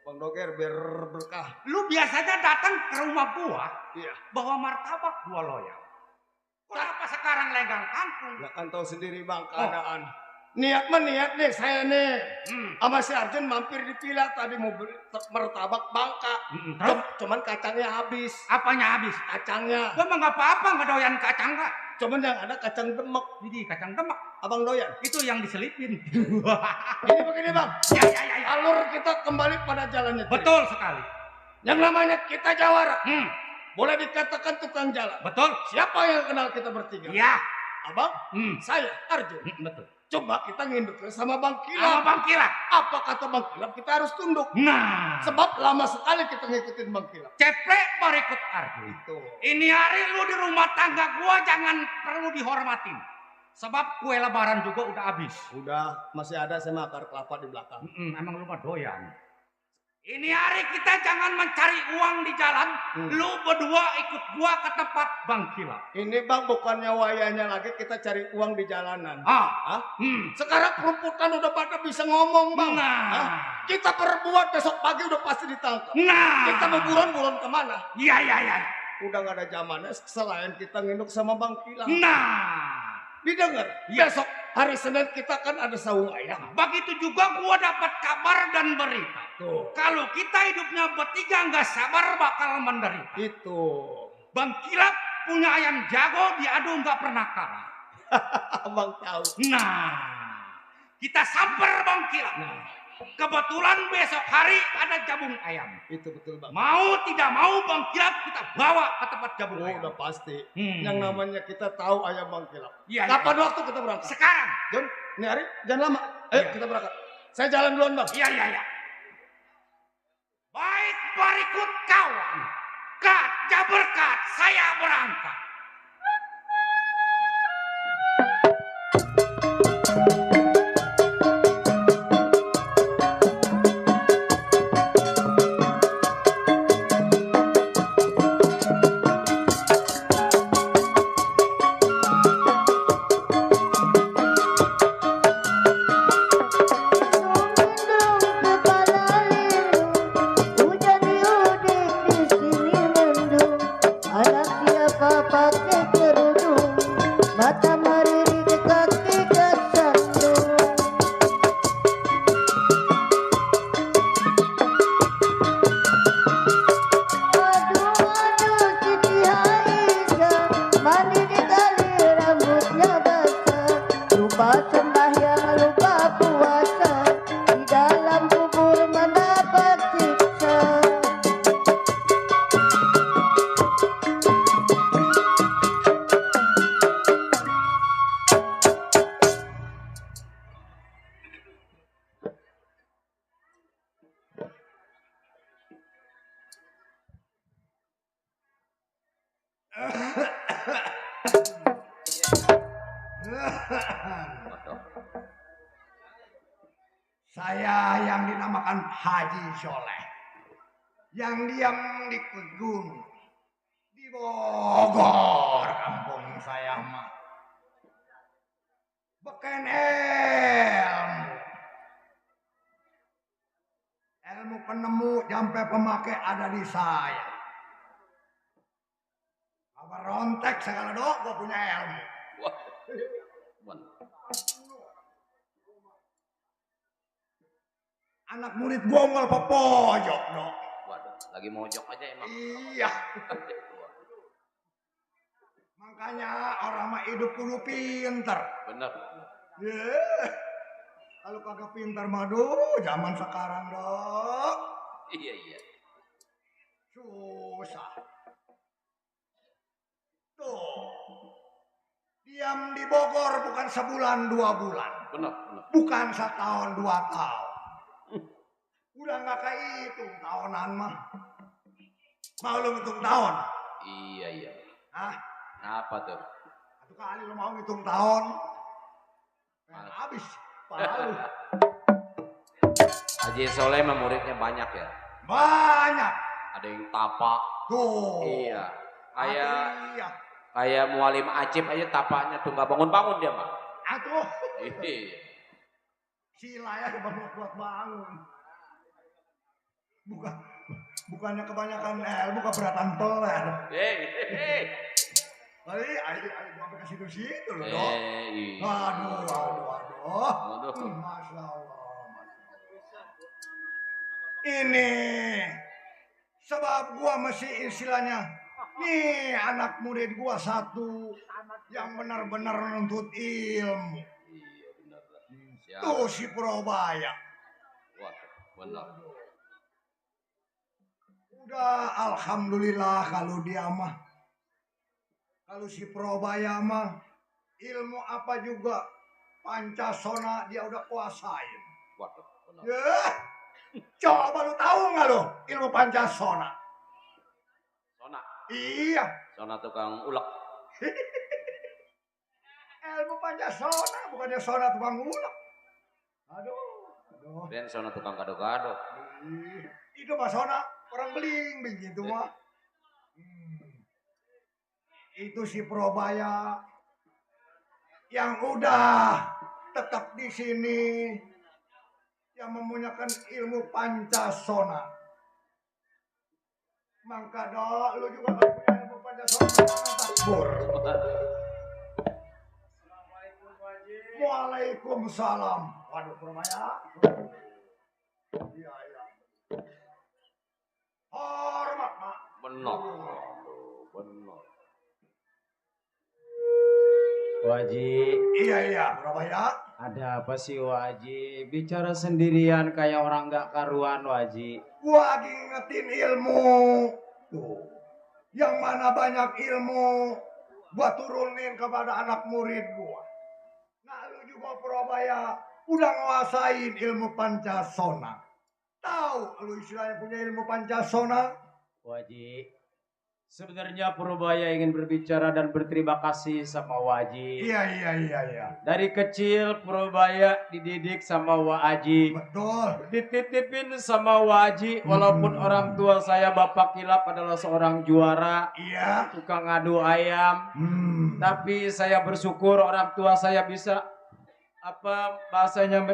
Bang Doger biar berkah. lu biasanya datang ke rumah gua Iya. bawa martabak gua loyal. Kenapa sekarang lenggang kampung? Ya kan tahu sendiri bang keadaan. Niat nih saya nih. Sama si Arjun mampir di villa tadi mau beli martabak Bangka. Terus Cuman kacangnya habis. apanya habis? Kacangnya. Gua mah nggak apa-apa ngedoyan kacang gak? Cuman yang ada kacang demek. Jadi kacang demak Abang doyan. itu yang diselipin. Ini begini bang. Ya. Alur kita kembali pada jalannya. Betul sekali. Yang namanya kita jawara. Hmm, Boleh dikatakan tukang jalan. betul. Siapa yang kenal kita bertiga? Iya. Abang, Hmm, saya, Arjun. betul. Coba kita nginduk sama Bang Sama Kilap. Bang Kira. Apa kata Bang Kilap? Kita harus tunduk. Nah, Sebab lama sekali kita ngikutin Bang Kilap. ceplek berikut Arjun. Itu. Ini hari lu di rumah tangga gua jangan perlu dihormatin. Sebab kue lebaran juga udah habis. Udah, masih ada sama akar kelapa di belakang. Emang lu mah doyan. Ini hari kita jangan mencari uang di jalan. Lu berdua ikut gua ke tempat Bang Kila. Ini Bang bukannya wayanya lagi kita cari uang di jalanan. Hah? Sekarang perempuan udah pada bisa ngomong Bang. Nah. Kita perbuat besok pagi udah pasti ditangkap. Nah. Kita mau buron kemana? Iya. Udah gak ada zamannya selain kita nginduk sama Bang Kilap. Nah. Didengar, besok hari Senin kita kan ada saung ayam. Begitu juga gua dapat kabar dan berita. Tuh. Kalau kita hidupnya bertiga nggak sabar bakal menderita. Itu. Bang Kilap punya ayam jago diadu nggak pernah kalah. Abang tahu. Nah, kita samper Bang Kilap. Kebetulan besok hari ada jabung ayam. Itu betul Bang. Mau tidak mau Bang Kilap kita bawa ke tempat jabung Oh, ayam. udah pasti. Yang namanya kita tahu ayam Bang Kilap. Iya. Kapan waktu kita berangkat? Sekarang. Jun, ini hari jangan lama. Ayo Iya. kita berangkat. Saya jalan duluan Bang. Iya. Baik berikut kawan. Kat, jaberkat, saya berangkat. Hujan di udik di sini mendung. Anak siapa pakai kerudung, mata meririk kaki kesandung. bukan Haji Soleh yang diam di gunung di Bogor, kampung saya mah. Beken ilmu penemu sampai pemakai ada di saya. Apa rontek segala dok, gua punya ilmu. Wah. Wan. Anak murid gua mau pojok dok. Waduh, lagi mojok aja emang. Iya. Makanya orang mah hidup kudu pinter. Bener. Kalau kagak pinter mah zaman sekarang dok. Iya. Susah. Tuh. Diam di Bogor bukan sebulan 2 bulan. Bener. Bukan setahun 2 tahun. Udah nggak kehitung tahunan mah. Mau lu ngitung tahun? Iya. Hah? Apa tuh? Satu kali lu mau ngitung tahun? Habis. Palu. Haji Soleh mah muridnya banyak ya. Banyak. Ada yang tapak. Tuh. Iya. Iya. Kayak mualim Acip aja tapaknya tuh nggak bangun dia mah. Atuh. Iya. Sila ya buat bangun. Bukannya kebanyakan ilmu keberatan peler. Hei. Ayo sampai ke situ loh, dok. Iya. Aduh. Masya Allah. Ini sebab gua masih istilahnya nih anak murid gua satu yang benar-benar nuntut ilmu. Iya benar. Siap. Tuh si Probaya. Wah, benar. Udah alhamdulillah kalau dia mah. Kalau si Probaya mah ilmu apa juga Pancasona dia udah kuasain. Waduh, benar. Ya, coba lu tahu nggak lo ilmu Pancasona? Sona. Iya. Sona tukang ulek. Ilmu Pancasona bukannya Sona tukang ulek. Aduh. Dan Sona tukang gado-gado. Itu mah Sona orang beling begitu mah. Itu si Probaya yang udah tetap di sini yang mempunyai ilmu Pancasona. Mangka dok, lu juga kalau punya ilmu Pancasona takbur. Assalamualaikum Haji. Waalaikumsalam. Waduh Probaya. Iya. Hormat mak. Benar. Haji. Iya Probaya. Ada apa sih Haji? Bicara sendirian kayak orang gak karuan Haji. Gua lagi ngetin ilmu. Tuh. Yang mana banyak ilmu gua turunin kepada anak murid gua. Nah lu juga Probaya udah nguasain ilmu Pancasona. Tahu lu istilahnya punya ilmu Pancasona? Haji, sebenarnya Purbaya ingin berbicara dan berterima kasih sama Haji. Iya. Dari kecil Purbaya dididik sama Haji. Betul. Dititipin sama Haji, walaupun orang tua saya Bapak Kilap adalah seorang juara, Iya. tukang adu ayam. Tapi saya bersyukur orang tua saya bisa bahasanya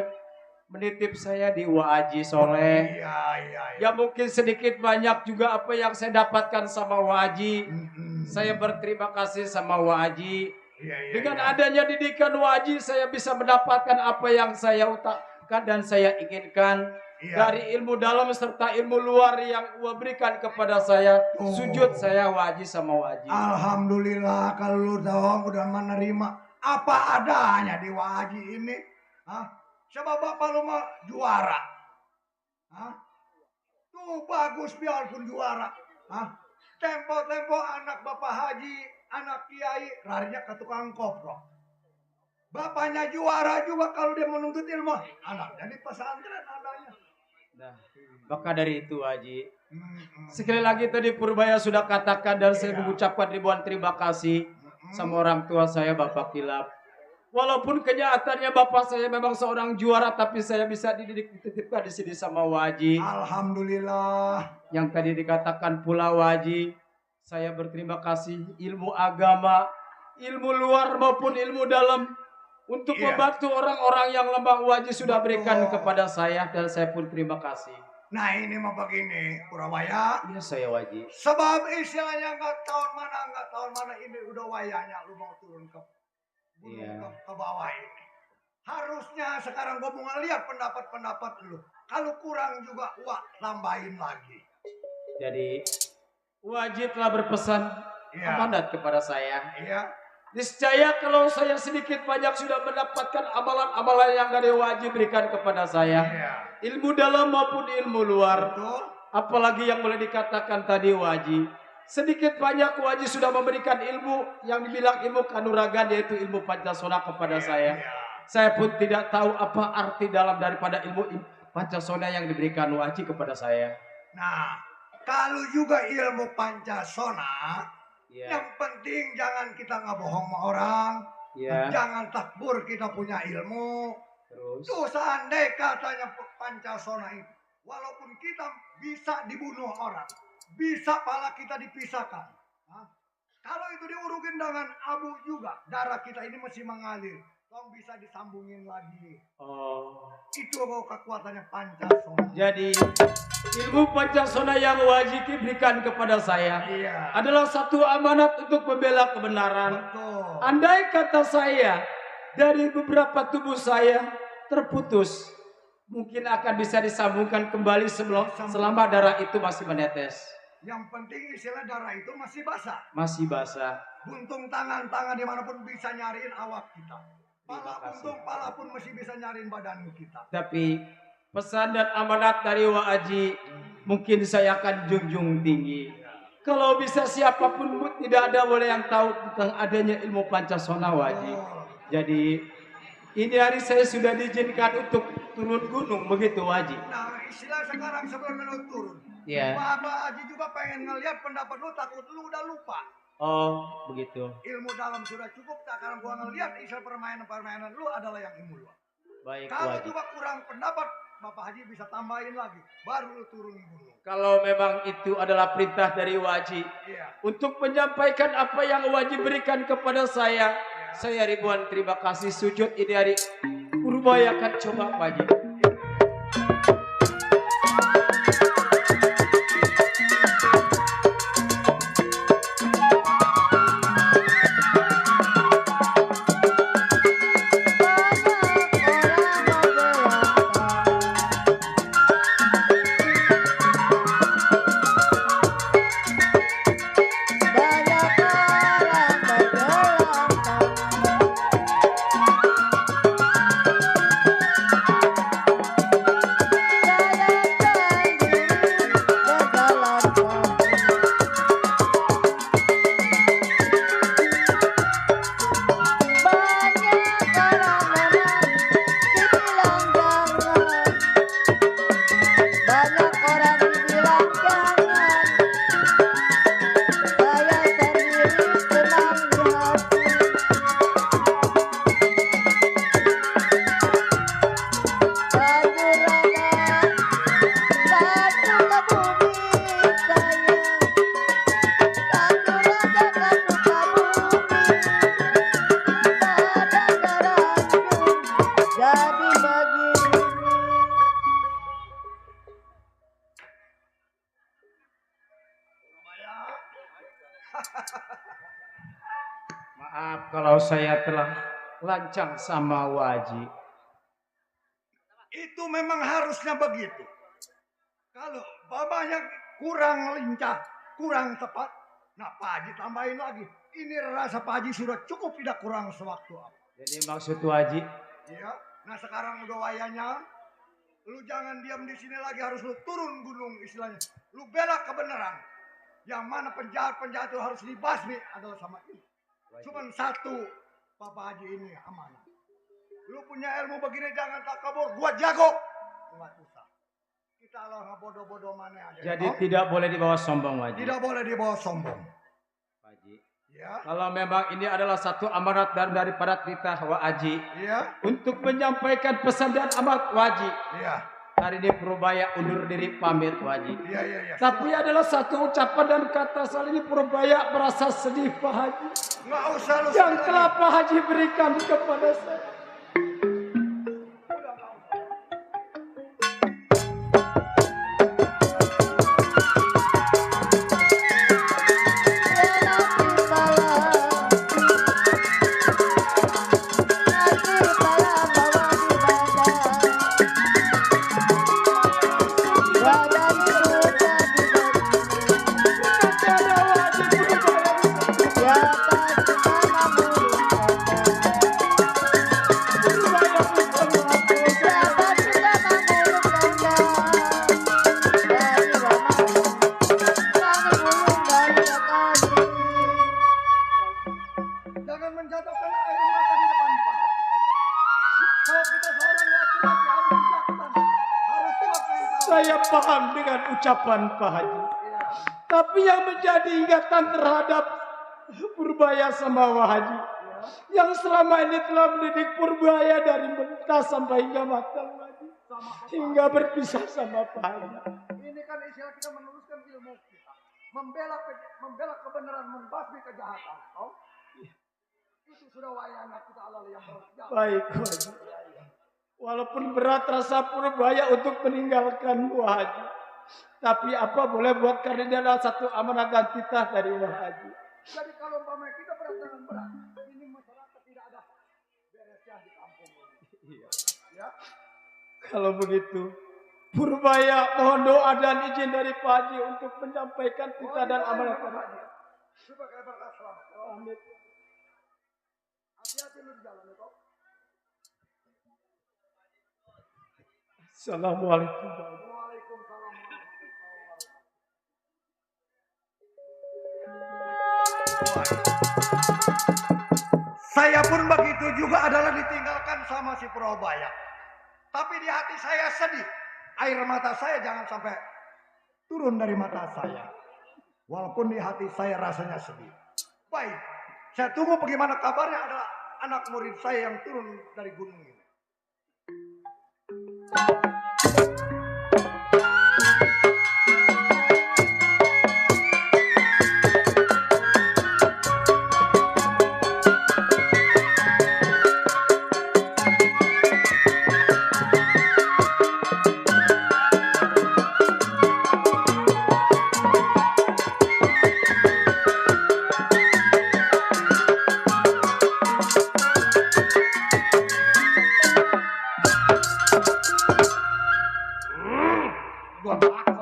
menitip saya di Haji Soleh. Iya. Ya mungkin sedikit banyak juga apa yang saya dapatkan sama Haji. Saya berterima kasih sama Haji. Iya. Dengan adanya didikan Haji, saya bisa mendapatkan apa yang saya utakkan dan saya inginkan. Iya. Dari ilmu dalam serta ilmu luar yang Allah berikan kepada saya. Sujud saya Haji sama Haji. Alhamdulillah kalau lu dong udah menerima apa adanya di Haji ini. Hah? Sebab bapak lu mah juara. Hah? Tuh bagus biarpun juara. Hah? Tempo-tempo anak bapak haji, anak kiai, larinya ke tukang koprok. Bapaknya juara juga kalau dia menuntut ilmu. Anaknya di pesantren adanya. Nah, maka dari itu Haji, sekali lagi tadi Purbaya sudah katakan dan saya mengucapkan ribuan terima kasih sama orang tua saya Bapak Kilap. Walaupun kenyataannya bapak saya memang seorang juara, tapi saya bisa dititipkan di sini sama Waji. Alhamdulillah. Yang tadi dikatakan pula Waji, saya berterima kasih ilmu agama, ilmu luar maupun ilmu dalam untuk Iya. membantu orang-orang yang lemah. Waji sudah berikan Betul. kepada saya dan saya pun terima kasih. Nah ini mah begini, Purawaya. Iya saya Waji. Sebab istilahnya nggak tahun mana ini udah wayanya lu mau turun ke gunung Iya. ke bawah ini. Harusnya sekarang gua mau ngeliat pendapat lu. Kalau kurang juga, wah tambahin lagi. Jadi Waji telah berpesan Iya. amanat kepada saya. Iya. Niscaya kalau saya sedikit banyak sudah mendapatkan amalan-amalan yang dari Waji berikan kepada saya. Iya. Ilmu dalam maupun ilmu luar. Betul. Apalagi yang boleh dikatakan tadi Waji. Sedikit banyak Waji sudah memberikan ilmu yang dibilang ilmu kanuragan, yaitu ilmu Pancasona kepada saya. Iya. Saya pun tidak tahu apa arti dalam daripada ilmu Pancasona yang diberikan Waji kepada saya. Nah, kalau juga ilmu Pancasona, Ya, yang penting jangan kita ngebohong sama orang. ya. Jangan takbur kita punya ilmu. Terus. Tuh seandainya katanya Pancasona itu, walaupun kita bisa dibunuh orang, bisa pala kita dipisahkan. Hah? Kalau itu diurukin dengan abu juga, darah kita ini masih mengalir. Tolong bisa disambungin lagi. Oh. Itu kekuatannya Pancasona. Jadi ilmu Pancasona yang Waji berikan kepada saya Iya. adalah satu amanat untuk membela kebenaran. Betul. Andai kata saya dari beberapa tubuh saya terputus, mungkin akan bisa disambungkan kembali selama darah itu masih menetes. Yang penting istilah darah itu masih basah. Masih basah. Buntung tangan dimanapun bisa nyariin awak kita. Terima Pala kasih. buntung pala pun masih bisa nyariin badan kita. Tapi pesan dan amanat dari Waji mungkin saya akan junjung tinggi. Kalau bisa siapapun tidak ada boleh yang tahu tentang adanya ilmu Pancasona Waji. Oh. Jadi ini hari saya sudah diizinkan untuk turun gunung begitu Waji. Nah istilah sekarang sebelum lu turun. Iya. Bapak Haji juga pengen ngeliat pendapat lu, takut lu udah lupa. Oh begitu. Ilmu dalam sudah cukup, sekarang gua ngeliat istilah permainan lu adalah yang ilmu luar. Baik Kalau Waji. juga kurang pendapat, Bapak Haji bisa tambahin lagi, baru lu turun gunung. Kalau memang itu adalah perintah dari Waji Iya. untuk menyampaikan apa yang Waji berikan kepada saya ribuan terima kasih. Sujud ini hari upayakan coba Waji. Maaf kalau saya telah lancang sama Waji. Itu memang harusnya begitu. Kalau babanya kurang lincah, kurang tepat, nah Pak Haji tambahin lagi. Ini rasa Pak Haji sudah cukup, tidak kurang sewaktu apa. Jadi maksud Waji, Iya. Nah sekarang udah wayanya, lu jangan diam di sini lagi, harus lu turun gunung istilahnya. Lu bela kebenaran. Yang mana penjahat-penjahat itu harus dibasmi adalah sama ini. Cuman satu, Bapak Haji ini amanah. Lu punya ilmu begini jangan tak kabur, gua jago. Nggak usah. Kita lah bodoh-bodoh mana aja. jadi tidak boleh dibawa sombong Waji. Tidak boleh dibawa sombong. Waji, Ya. Kalau memang ini adalah satu amanat daripada kita Waji Iya. untuk menyampaikan pesan dan amanat Waji. Iya. Hari ini Purbaya undur diri pamit Waji. Iya. Tapi adalah satu ucapan dan kata saling Purbaya merasa sedih Pak Haji. Nggak usah lu Yang sedih telah lagi. Pak Haji berikan kepada saya. Jangan menjatuhkan air mata di depan Pak. Kalau kita seorang laki-laki harus bijaksana, harus kuat mental. Saya paham dengan ucapan Pak Haji. Tapi yang menjadi ingatan terhadap Purbaya sama Pak Haji, yang selama ini telah mendidik Purbaya dari mentah sampai hingga matang Haji, hingga berpisah sama Pak Haji. Ini kan istilah kita meneruskan ilmu kita, membela kebenaran, membasmi kejahatan. Oh? Itu sudah wayangnya kita alal yang berjalan. Baik Haji. Walaupun berat rasa Purbaya untuk meninggalkan Pak Haji, tapi apa boleh buat karena dia adalah satu amanat dan titah dari Pak Haji. Jadi kalau umpamanya kita berat dengan berat, ini masyarakat tidak ada beresnya di kampung ini. Ya. Kalau begitu, Purbaya mohon doa dan izin dari Pak Haji untuk menyampaikan titah dan amanat. Sebagai berkah selamat. Amin. Hati-hati lu di jalan itu. Assalamualaikum. Waalaikumsalam. Saya pun begitu juga adalah ditinggalkan sama si Purbaya. Tapi di hati saya sedih. Air mata saya jangan sampai turun dari mata saya. Walaupun di hati saya rasanya sedih. Baik, saya tunggu bagaimana kabarnya adalah anak murid saya yang turun dari gunung ini. Dua belakang.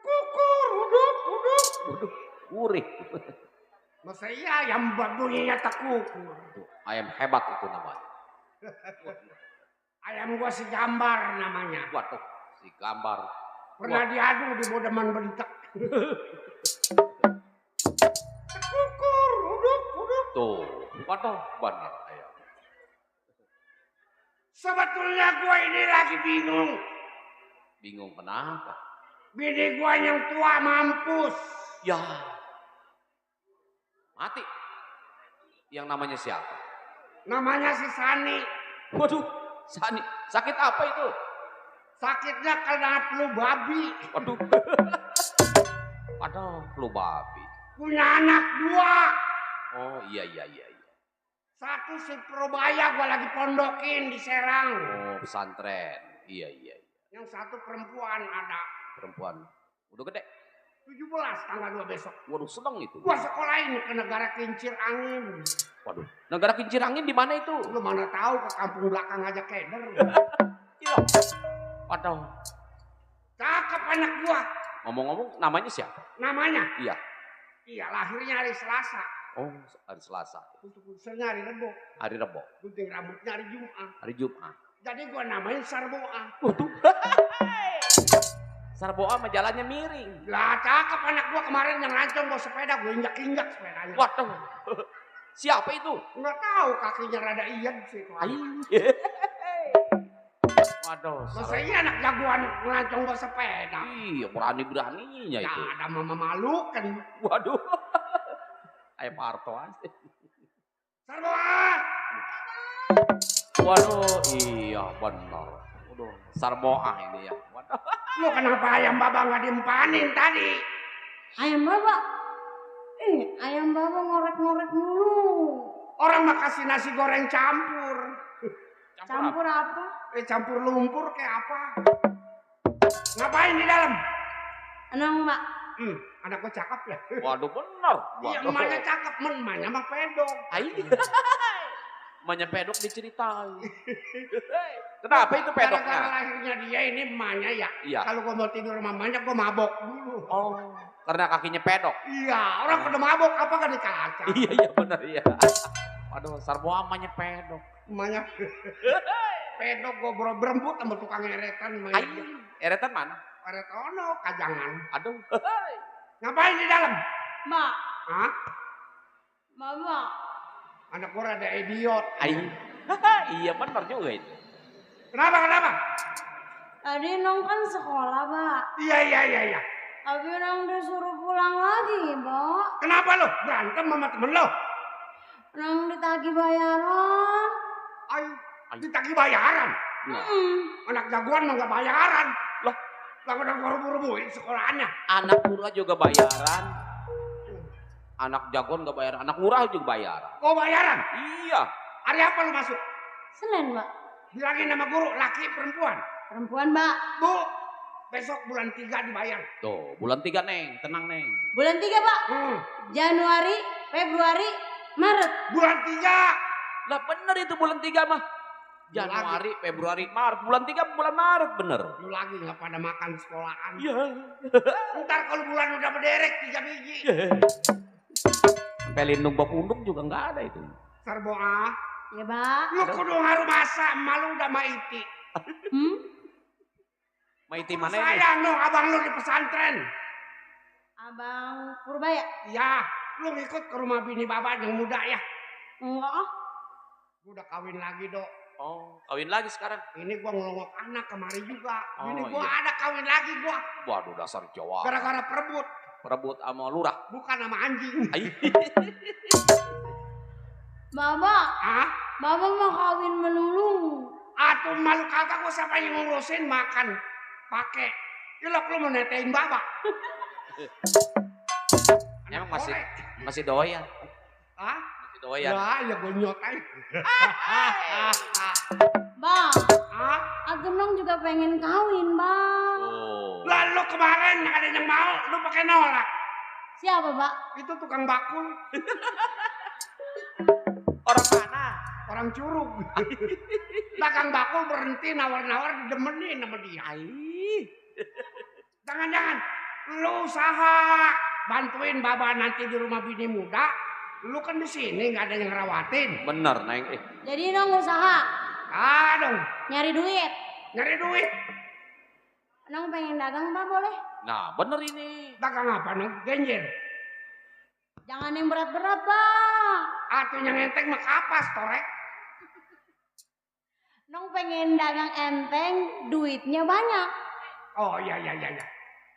Kukur, uduk. Waduh, gurih. Masa iya ayam badunya tak kukur. Tuh, ayam hebat itu namanya. Ayam gua si gambar namanya. Waduh, si gambar. Pernah diadu di bodeman bentek. Kukur, uduk. Tuh, waduh, benar ayam. Sebetulnya gua ini lagi bingung. Bingung kenapa? Bini gua yang tua mampus. Ya, mati. Yang namanya siapa? Namanya si Sani. Waduh, Sani, sakit apa itu? Sakitnya karena flu babi. Waduh. Waduh, flu babi. Punya anak dua. Oh iya. Satu si Purbaya gua lagi pondokin di Serang. Oh, pesantren. Iya. Yang satu perempuan ada. Perempuan. Udah gede. 17 tanggal 2 besok. Waduh, seneng itu. Gua sekolahin ke negara kincir angin. Waduh, negara kincir angin di mana itu? Lu mana tahu ke kampung belakang aja keder. Iya. Waduh. Cakep anak gua. Ngomong-ngomong, namanya siapa? Namanya? Iya. Iya, lahirnya hari Selasa. Oh, hari Selasa. Untuk urusannya hari Rebo. Hari Rebo. Gunting rambutnya hari Jumat. Hari Jumat. Jadi gua namain Sarboa. Waduh. Sarboa mah jalannya miring. Lah cakep anak gua kemarin yang lancong bawa sepeda, gua injak-injak sepedanya. Waduh. Siapa itu? Nggak tahu kakinya rada iyan sih. Ai. Waduh, Masa iya anak jagoan ngelancong bawa sepeda? iya, berani-beraninya Ya itu. ada memalukan. Waduh. Ayo Parto aja. Sarboa! Waduh, iya benar. Waduh, Sarboah ini ya. Waduh. Lu kenapa ayam baba nggak diempanin tadi? Ayam baba. Ayam baba ngorek-ngorek mulu. Orang mah kasih nasi goreng campur. Campur apa? Campur lumpur kayak apa? Ngapain di dalam? Enong, Mbak. Anak gua cakep ya. Waduh benar. Iya, Waduh. emaknya cakep, emaknya mah pedok. Emaknya pedok diceritain. Kenapa itu Gara-gara pedoknya? lahirnya dia ini emaknya ya. Iya. Kalau gua mau tidur sama emaknya gua mabok dulu. Oh, karena kakinya pedok. Iya, orang pada mabok apa kan di kaca. Iya benar iya. Waduh, Sarboah emaknya pedok. Emaknya pedok gua berembut sama tukang eretan emaknya. Eretan mana? Eret ono kajangan. Aduh. Ngapain di dalam? Mbak. Hah? Mama. Anak gua ada idiot. Iya benar juga itu. Kenapa? Tadi Nong kan sekolah, Mbak. Iya. Tapi Nong disuruh pulang lagi, Mbak. Kenapa lo? Berantem sama temen lo? Nong ditagih bayaran. Ayo, ditagih bayaran. Nah, Anak jagoan mah nggak bayaran. Loh, lah udah rubuh-rubuhin sekolahannya. anak murah juga bayaran. Anak jagoan gak bayaran, anak murah juga bayaran. Kau bayaran? Iya. Hari apa lu masuk? Senin, Mbak. Bilangin nama guru, laki perempuan. Perempuan, Mbak. Bu, besok bulan 3 dibayar. Tuh, bulan 3 Neng, tenang Neng. Bulan 3, Pak. Januari, Februari, Maret. Bulan 3. Lah bener itu bulan 3 mah. Januari, Februari, Maret. Bulan 3 bulan Maret bener. Lu lagi nggak pada makan sekolahan. Iya. Ntar kalau bulan udah berderek 3 biji. Sampai lindung bapundung juga nggak ada itu. Sarboa, Ya, Mbak. lu kudu ngaruh masa, malu udah maiti. Maiti mana ini? Sayang dong abang lu di pesantren. Abang Purbaya. Ya, lu ngikut ke rumah bini bapak yang muda ya. Enggak ah. Gua udah kawin lagi dok. Oh, kawin lagi sekarang. Ini gua ngelongok anak kemari juga. Bini Oh, gua iya. ada kawin lagi gua. Waduh dasar Jawa. Gara-gara perebut. Perebut sama lurah. Bukan sama anjing. Baba, Hah? Baba mau kawin melulu. Atuh malu kagak gua siapa yang ngurusin makan. Pakai. Ilok lu mau netein bapak. Emang masih doyan. Hah? Masih doyan. Ya gua nyotain. Bang, Hah? Agenong juga pengen kawin, Bang. Oh. Lalu kemarin ada yang mau, lu pakai nolak. Siapa, Pak? Itu tukang bakul, Orang mana? orang curug. Dagang bakul berhenti nawar-nawar didemenin sama dia. Jangan-jangan lu usaha bantuin baba nanti di rumah bini muda. Lu kan di sini nggak ada yang ngerawatin. Bener Neng. Jadi Nong usaha Dong, nyari duit. nyari duit. Nong pengen dagang, Pak, boleh? Nah bener ini. Dagang apa nih? Genjer. Jangan yang berat-berat, Pak. Atau yang enteng mah kapas, torek. Nong pengen dagang enteng, duitnya banyak. Oh iya.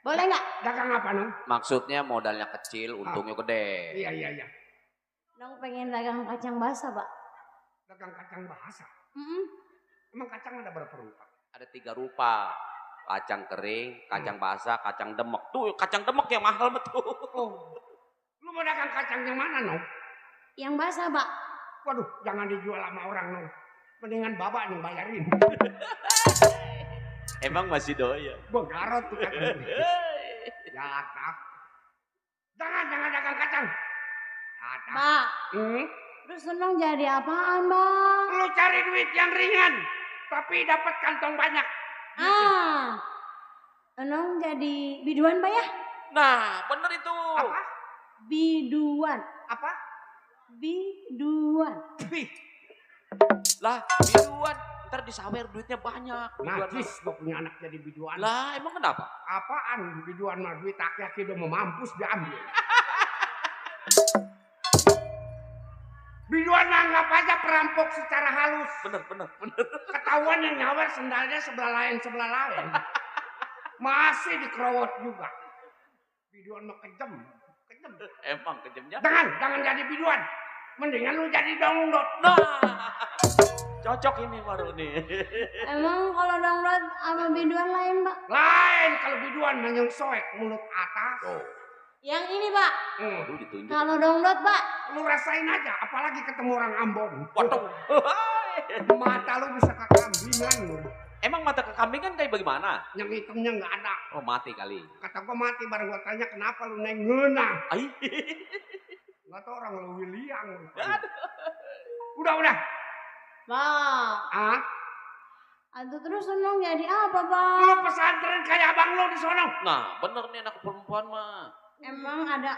Boleh nggak? Dagang apa nih? Maksudnya modalnya kecil, untungnya gede. Iya. Nong pengen dagang kacang basah, Pak. Dagang kacang bahasa. Mm-mm. Emang kacang ada berapa rupa? Ada 3 rupa. Kacang kering, kacang basah, kacang demek. Tuh kacang demek yang mahal betul. Oh, lu mau dagang kacang yang mana, Nong? Yang basah, Pak. Waduh, jangan dijual sama orang, Nong. Mendingan bapak yang bayarin. Emang masih doyan. Begarot tuh kacang. Ya, tak. Jangan dagang kacang. Ada. Pak, terus Nong jadi apaan, Bang? Lu cari duit yang ringan, tapi dapat kantong banyak. Nong jadi biduan, Pak ya? Nah bener itu. Apa? Biduan. Apa? Biduan. Lah biduan. Ntar disawer duitnya banyak. Biduan Najis gua punya anak jadi biduan. lah emang kenapa? Apaan biduan mah duit aki-aki udah mau mampus diambil. Biduan anggap aja perampok secara halus. Bener. Ketahuan yang nyawer sendalnya sebelah lain. Masih dikerowot juga. Biduan mah kejam. Emang kejamnya? Jangan jadi biduan. Mendingan lu jadi dongdot. Nah, cocok ini baru nih. Emang kalau dangdut sama biduan lain, Pak? Lain kalau biduan yang soek mulut atas. Oh, Yang ini, Pak. aduh ditunjuk. Kalau dangdut, Pak. Lu rasain aja, apalagi ketemu orang Ambon. Waduh. Mata lu bisa kekambingan lu. Emang mata kekambingan kayak bagaimana? Yang hitamnya nggak ada. Oh, mati kali. Kata gua mati, bareng gua tanya kenapa lu neng ngeunah. Ai. Nggak tau orang lu William. Udah. Pak. Ah, Aduh terus seneng jadi apa, Pak? lu pesantren kayak abang lu di sono. Nah, bener nih anak perempuan mah. Emang ada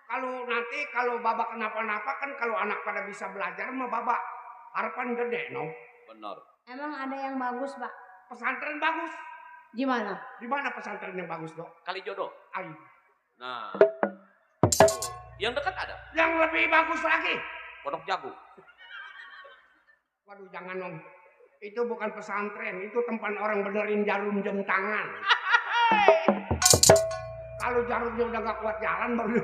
Kalau babak kenapa-napa kan kalau anak pada bisa belajar mah babak harapan gede, no. Bener. emang ada yang bagus, Pak? Pesantren bagus. Di mana? Di mana pesantren yang bagus, Dok? Kali jodoh. Ayo. Nah. Yang dekat ada. Yang lebih bagus lagi. Pondok Jagung. Waduh, jangan dong. Itu bukan pesantren, itu tempat orang benerin jarum jam tangan. Kalau jarumnya udah gak kuat jalan baru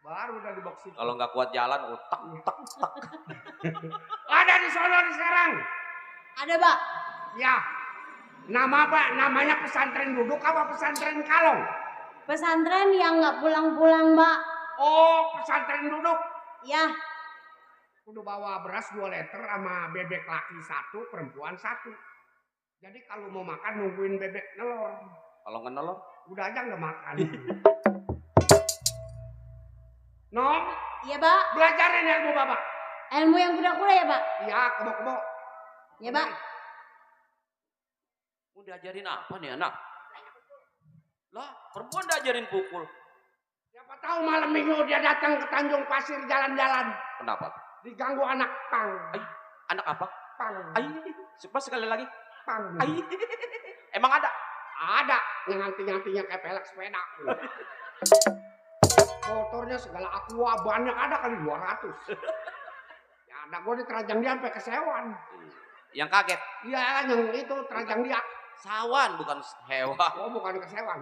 udah diboxing. Kalau nggak kuat jalan, tak. Ada di sono di Serang. Ada, Pak. Ya. Nama apa? Namanya pesantren duduk apa pesantren kalong? Pesantren yang nggak pulang-pulang, Pak. Oh, pesantren duduk. Ya, Kudu bawa beras 2 liter sama bebek laki 1, perempuan 1. Jadi kalau mau makan nungguin bebek nelor. Kalau nggak nolong, Udah aja nggak makan. Nong, iya, Pak. belajarin ilmu Bapak. Ilmu yang kuda-kuda ya, Pak? Iya, kebo-kebo. Ya, Pak. mau diajarin apa nih anak? Lah, perempuan diajarin pukul. Siapa tahu malam minggu dia datang ke Tanjung Pasir jalan-jalan. Kenapa? Diganggu anak pang. Anak apa? Pang. Ai, coba sekali lagi. Pang. Ai, emang ada? Ada yang nganti-ngantinya kayak pelek sepeda. Motornya segala aqua banyak, ada kali 200. Ya ada gue diterajang dia sampai kesewan. Yang kaget? Iya yang itu terajang dia. Sawan bukan hewan. Oh bukan kesewan.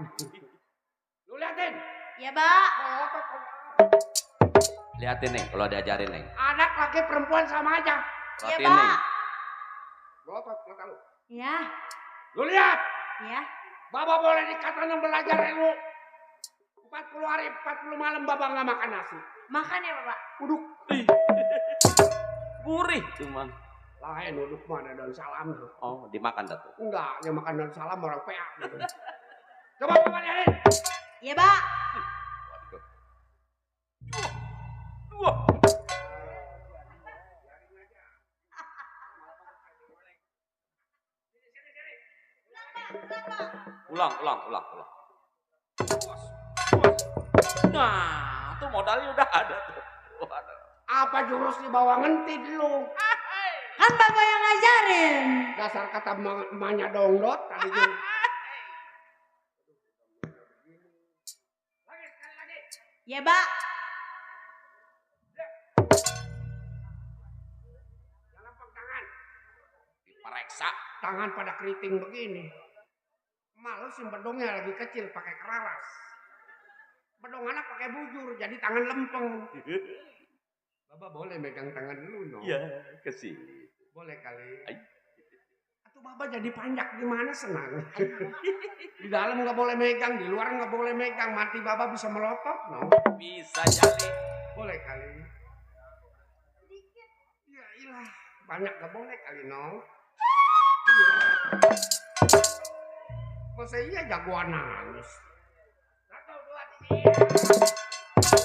Lu liatin. Ya, Pak. Liatin nih kalau diajarin nih. Anak laki perempuan sama aja. Ya, Perhatiin nih. Pak. Gotot mata lu. Ya, Lu lihat. ya. Bapak boleh dikatakan belajar ilmu. 40 hari 40 malam Bapak nggak makan nasi. Makan ya, Pak. Uduk. Gurih cuman. Lain uduk mana daun salam tuh. Oh, dimakan dah tuh. Enggak, yang makan daun salam orang PA gitu. Coba Bapak liatin. Ya, Pak. Wah. Ulang. Nah, tuh modalnya udah ada tuh. Waduh. Apa jurus dibawa ngentit lu? Kan Bapak yang ngajarin. Dasar kata emaknya dongdot tadi juga. Sekali lagi. Ya, Pak. Jangan pegang tangan. Diperiksa. Tangan pada keriting begini. Malu sih bedongnya lagi kecil pakai keraras. Bedong anak pakai bujur jadi tangan lempeng. Bapak boleh megang tangan dulu no? Iya, kasih. Boleh kali. Ay. Atau Bapak jadi panjak gimana senang. Di dalam nggak boleh megang, di luar nggak boleh megang. Mati Bapak bisa melotot no? Bisa jadi. Boleh kali. Ya ilah, banyak nggak boleh kali no? Iya. Masa iya jagoan nangis. 1, 2,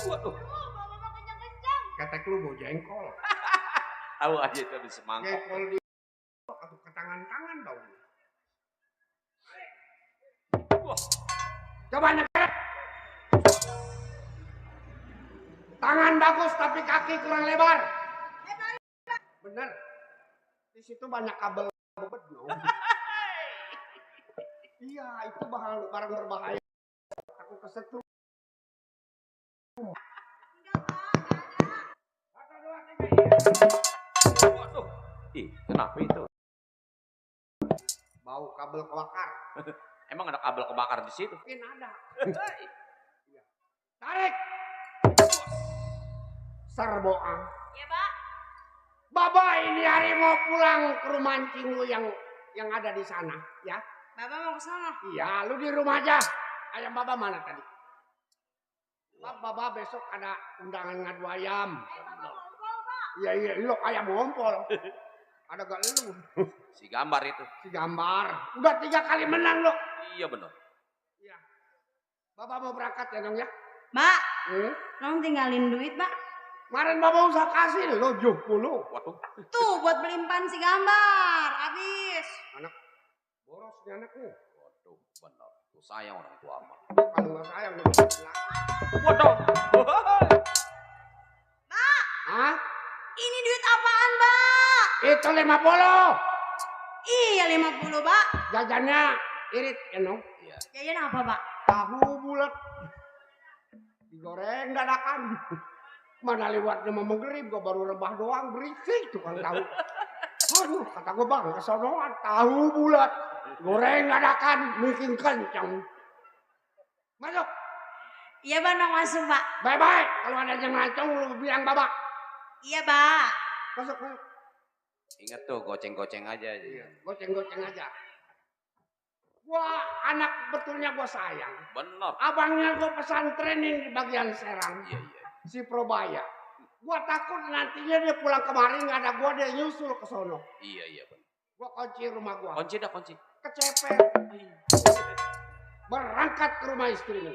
3. Waduh. Bapak kencang-kencang. Ketek lu bau jengkol. Tahu aja itu habis semangkok. Jengkol di atau ke tangan-tangan dong. Wah. Coba nyeket. Tangan bagus tapi kaki kurang lebar. Bener. Di situ banyak kabel bobot no. Iya, itu barang berbahaya. Aku kesetrum. 1, 2, 3. Waduh. Ih, kenapa itu? Bau kabel kebakar. Emang ada kabel kebakar di situ? Mungkin ada. Tarik. Serboang. Iya, Pak. Baba ini hari mau pulang ke rumah mancing lu yang ada di sana, ya? Bapak mau ke sana. Iya, lu di rumah aja. Ayam Baba mana tadi? Baba besok ada undangan ngadu ayam. Iya, iya, lu ayam ngompol. Ada gak lu? Si gambar itu. Si gambar. Udah 3 kali menang lo. Iya benar. Iya. Baba mau berangkat ya dong ya? Mbak, Nong tinggalin duit, Mbak. Kemarin Baba usah kasih lo 70. Waduh. Tuh buat beli empan si gambar. Habis. Anak borosnya anakku. Waduh, benar. Tuh sayang orang tua mah. Kalau nggak sayang lo bilang. Waduh. Mbak, Hah? ini duit apaan, Mbak? Itu 50. Iya 50, Mbak. Jajannya irit ya no? Iya. Jajan apa, Mbak? Tahu bulat. Digoreng dadakan. Mana lewatnya mau menggerib, gua baru rebah doang berisik tukang tahu. Aduh, kata gua bang, kesonoan tahu bulat. Goreng dadakan, mungkin kencang. Masuk. Iya, Mbak, Nong masuk, Mbak. Bye-bye. Kalau ada yang ngacung, lu bilang Baba. Iya, Mbak. Masuk, masuk. Ingat tuh, goceng-goceng aja. Goceng-goceng aja. Gua anak betulnya gua sayang. Benar. Abangnya gua pesantrenin di bagian Serang. Iya, iya. Si Probaya. Gua takut nantinya dia pulang kemari nggak ada gua, dia nyusul ke sono. Iya, iya benar. Gua kunci rumah gua. Kunci dah, kunci. Kecepet. Berangkat ke rumah istrinya.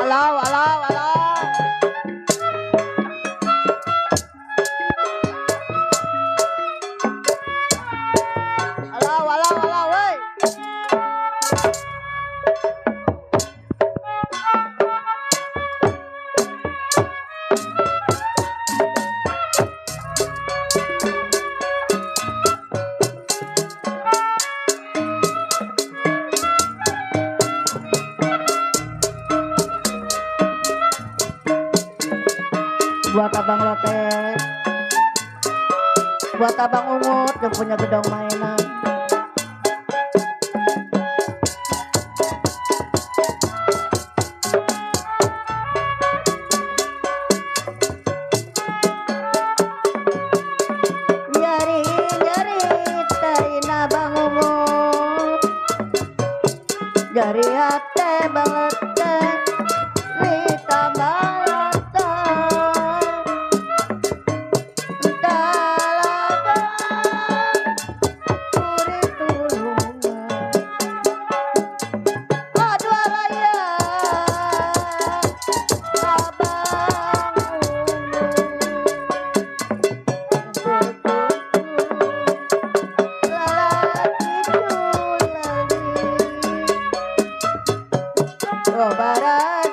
Halo, halo, halo. Halo, halo, halo, woi. Buat abang lotek, buat abang ungut yang punya gedung mainan. Nyari nyari tain abang ungut, nyari hati banget ditambah. Barat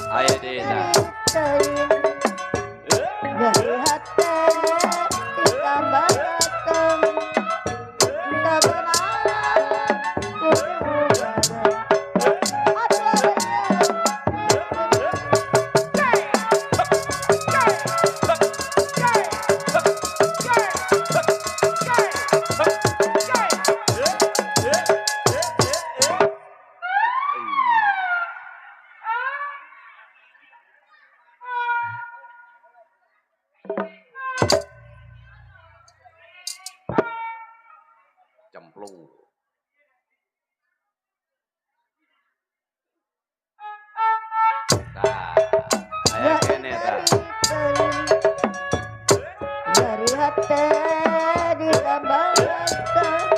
Ayo Dita. Dari hati ditambah datang tak benar Cemplung. Nah, ayo kene ta. dari hati ditambah datang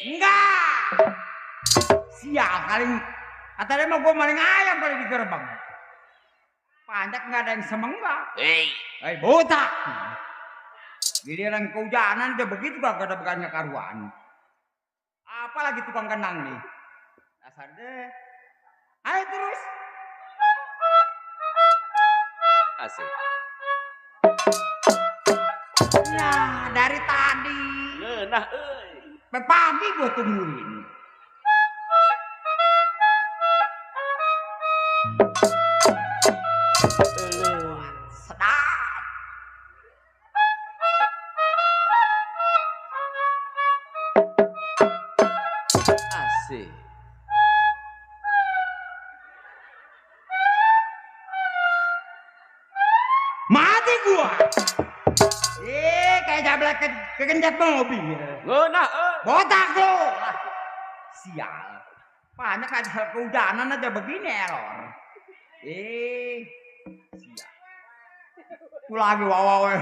Enggak. Sial paling katanya mah gua maling ayam kali di gerbang. Panjak nggak ada yang semenggak. Hei botak. Giliran kehujanan udah begitu gak ada bekannya karuan. Apalagi tukang kenang nih. Dasar deh. Ayo terus. Asik. Nah dari tadi. Nah, euy. Sampai pagi gua tungguin. Sedap. Asik. Mati gua. Kayak jablek kegenjat mobil. Nah, Botak lu. Sial. Banyak ada kehujanan aja begini error. Sial. Itu lagi wawawe.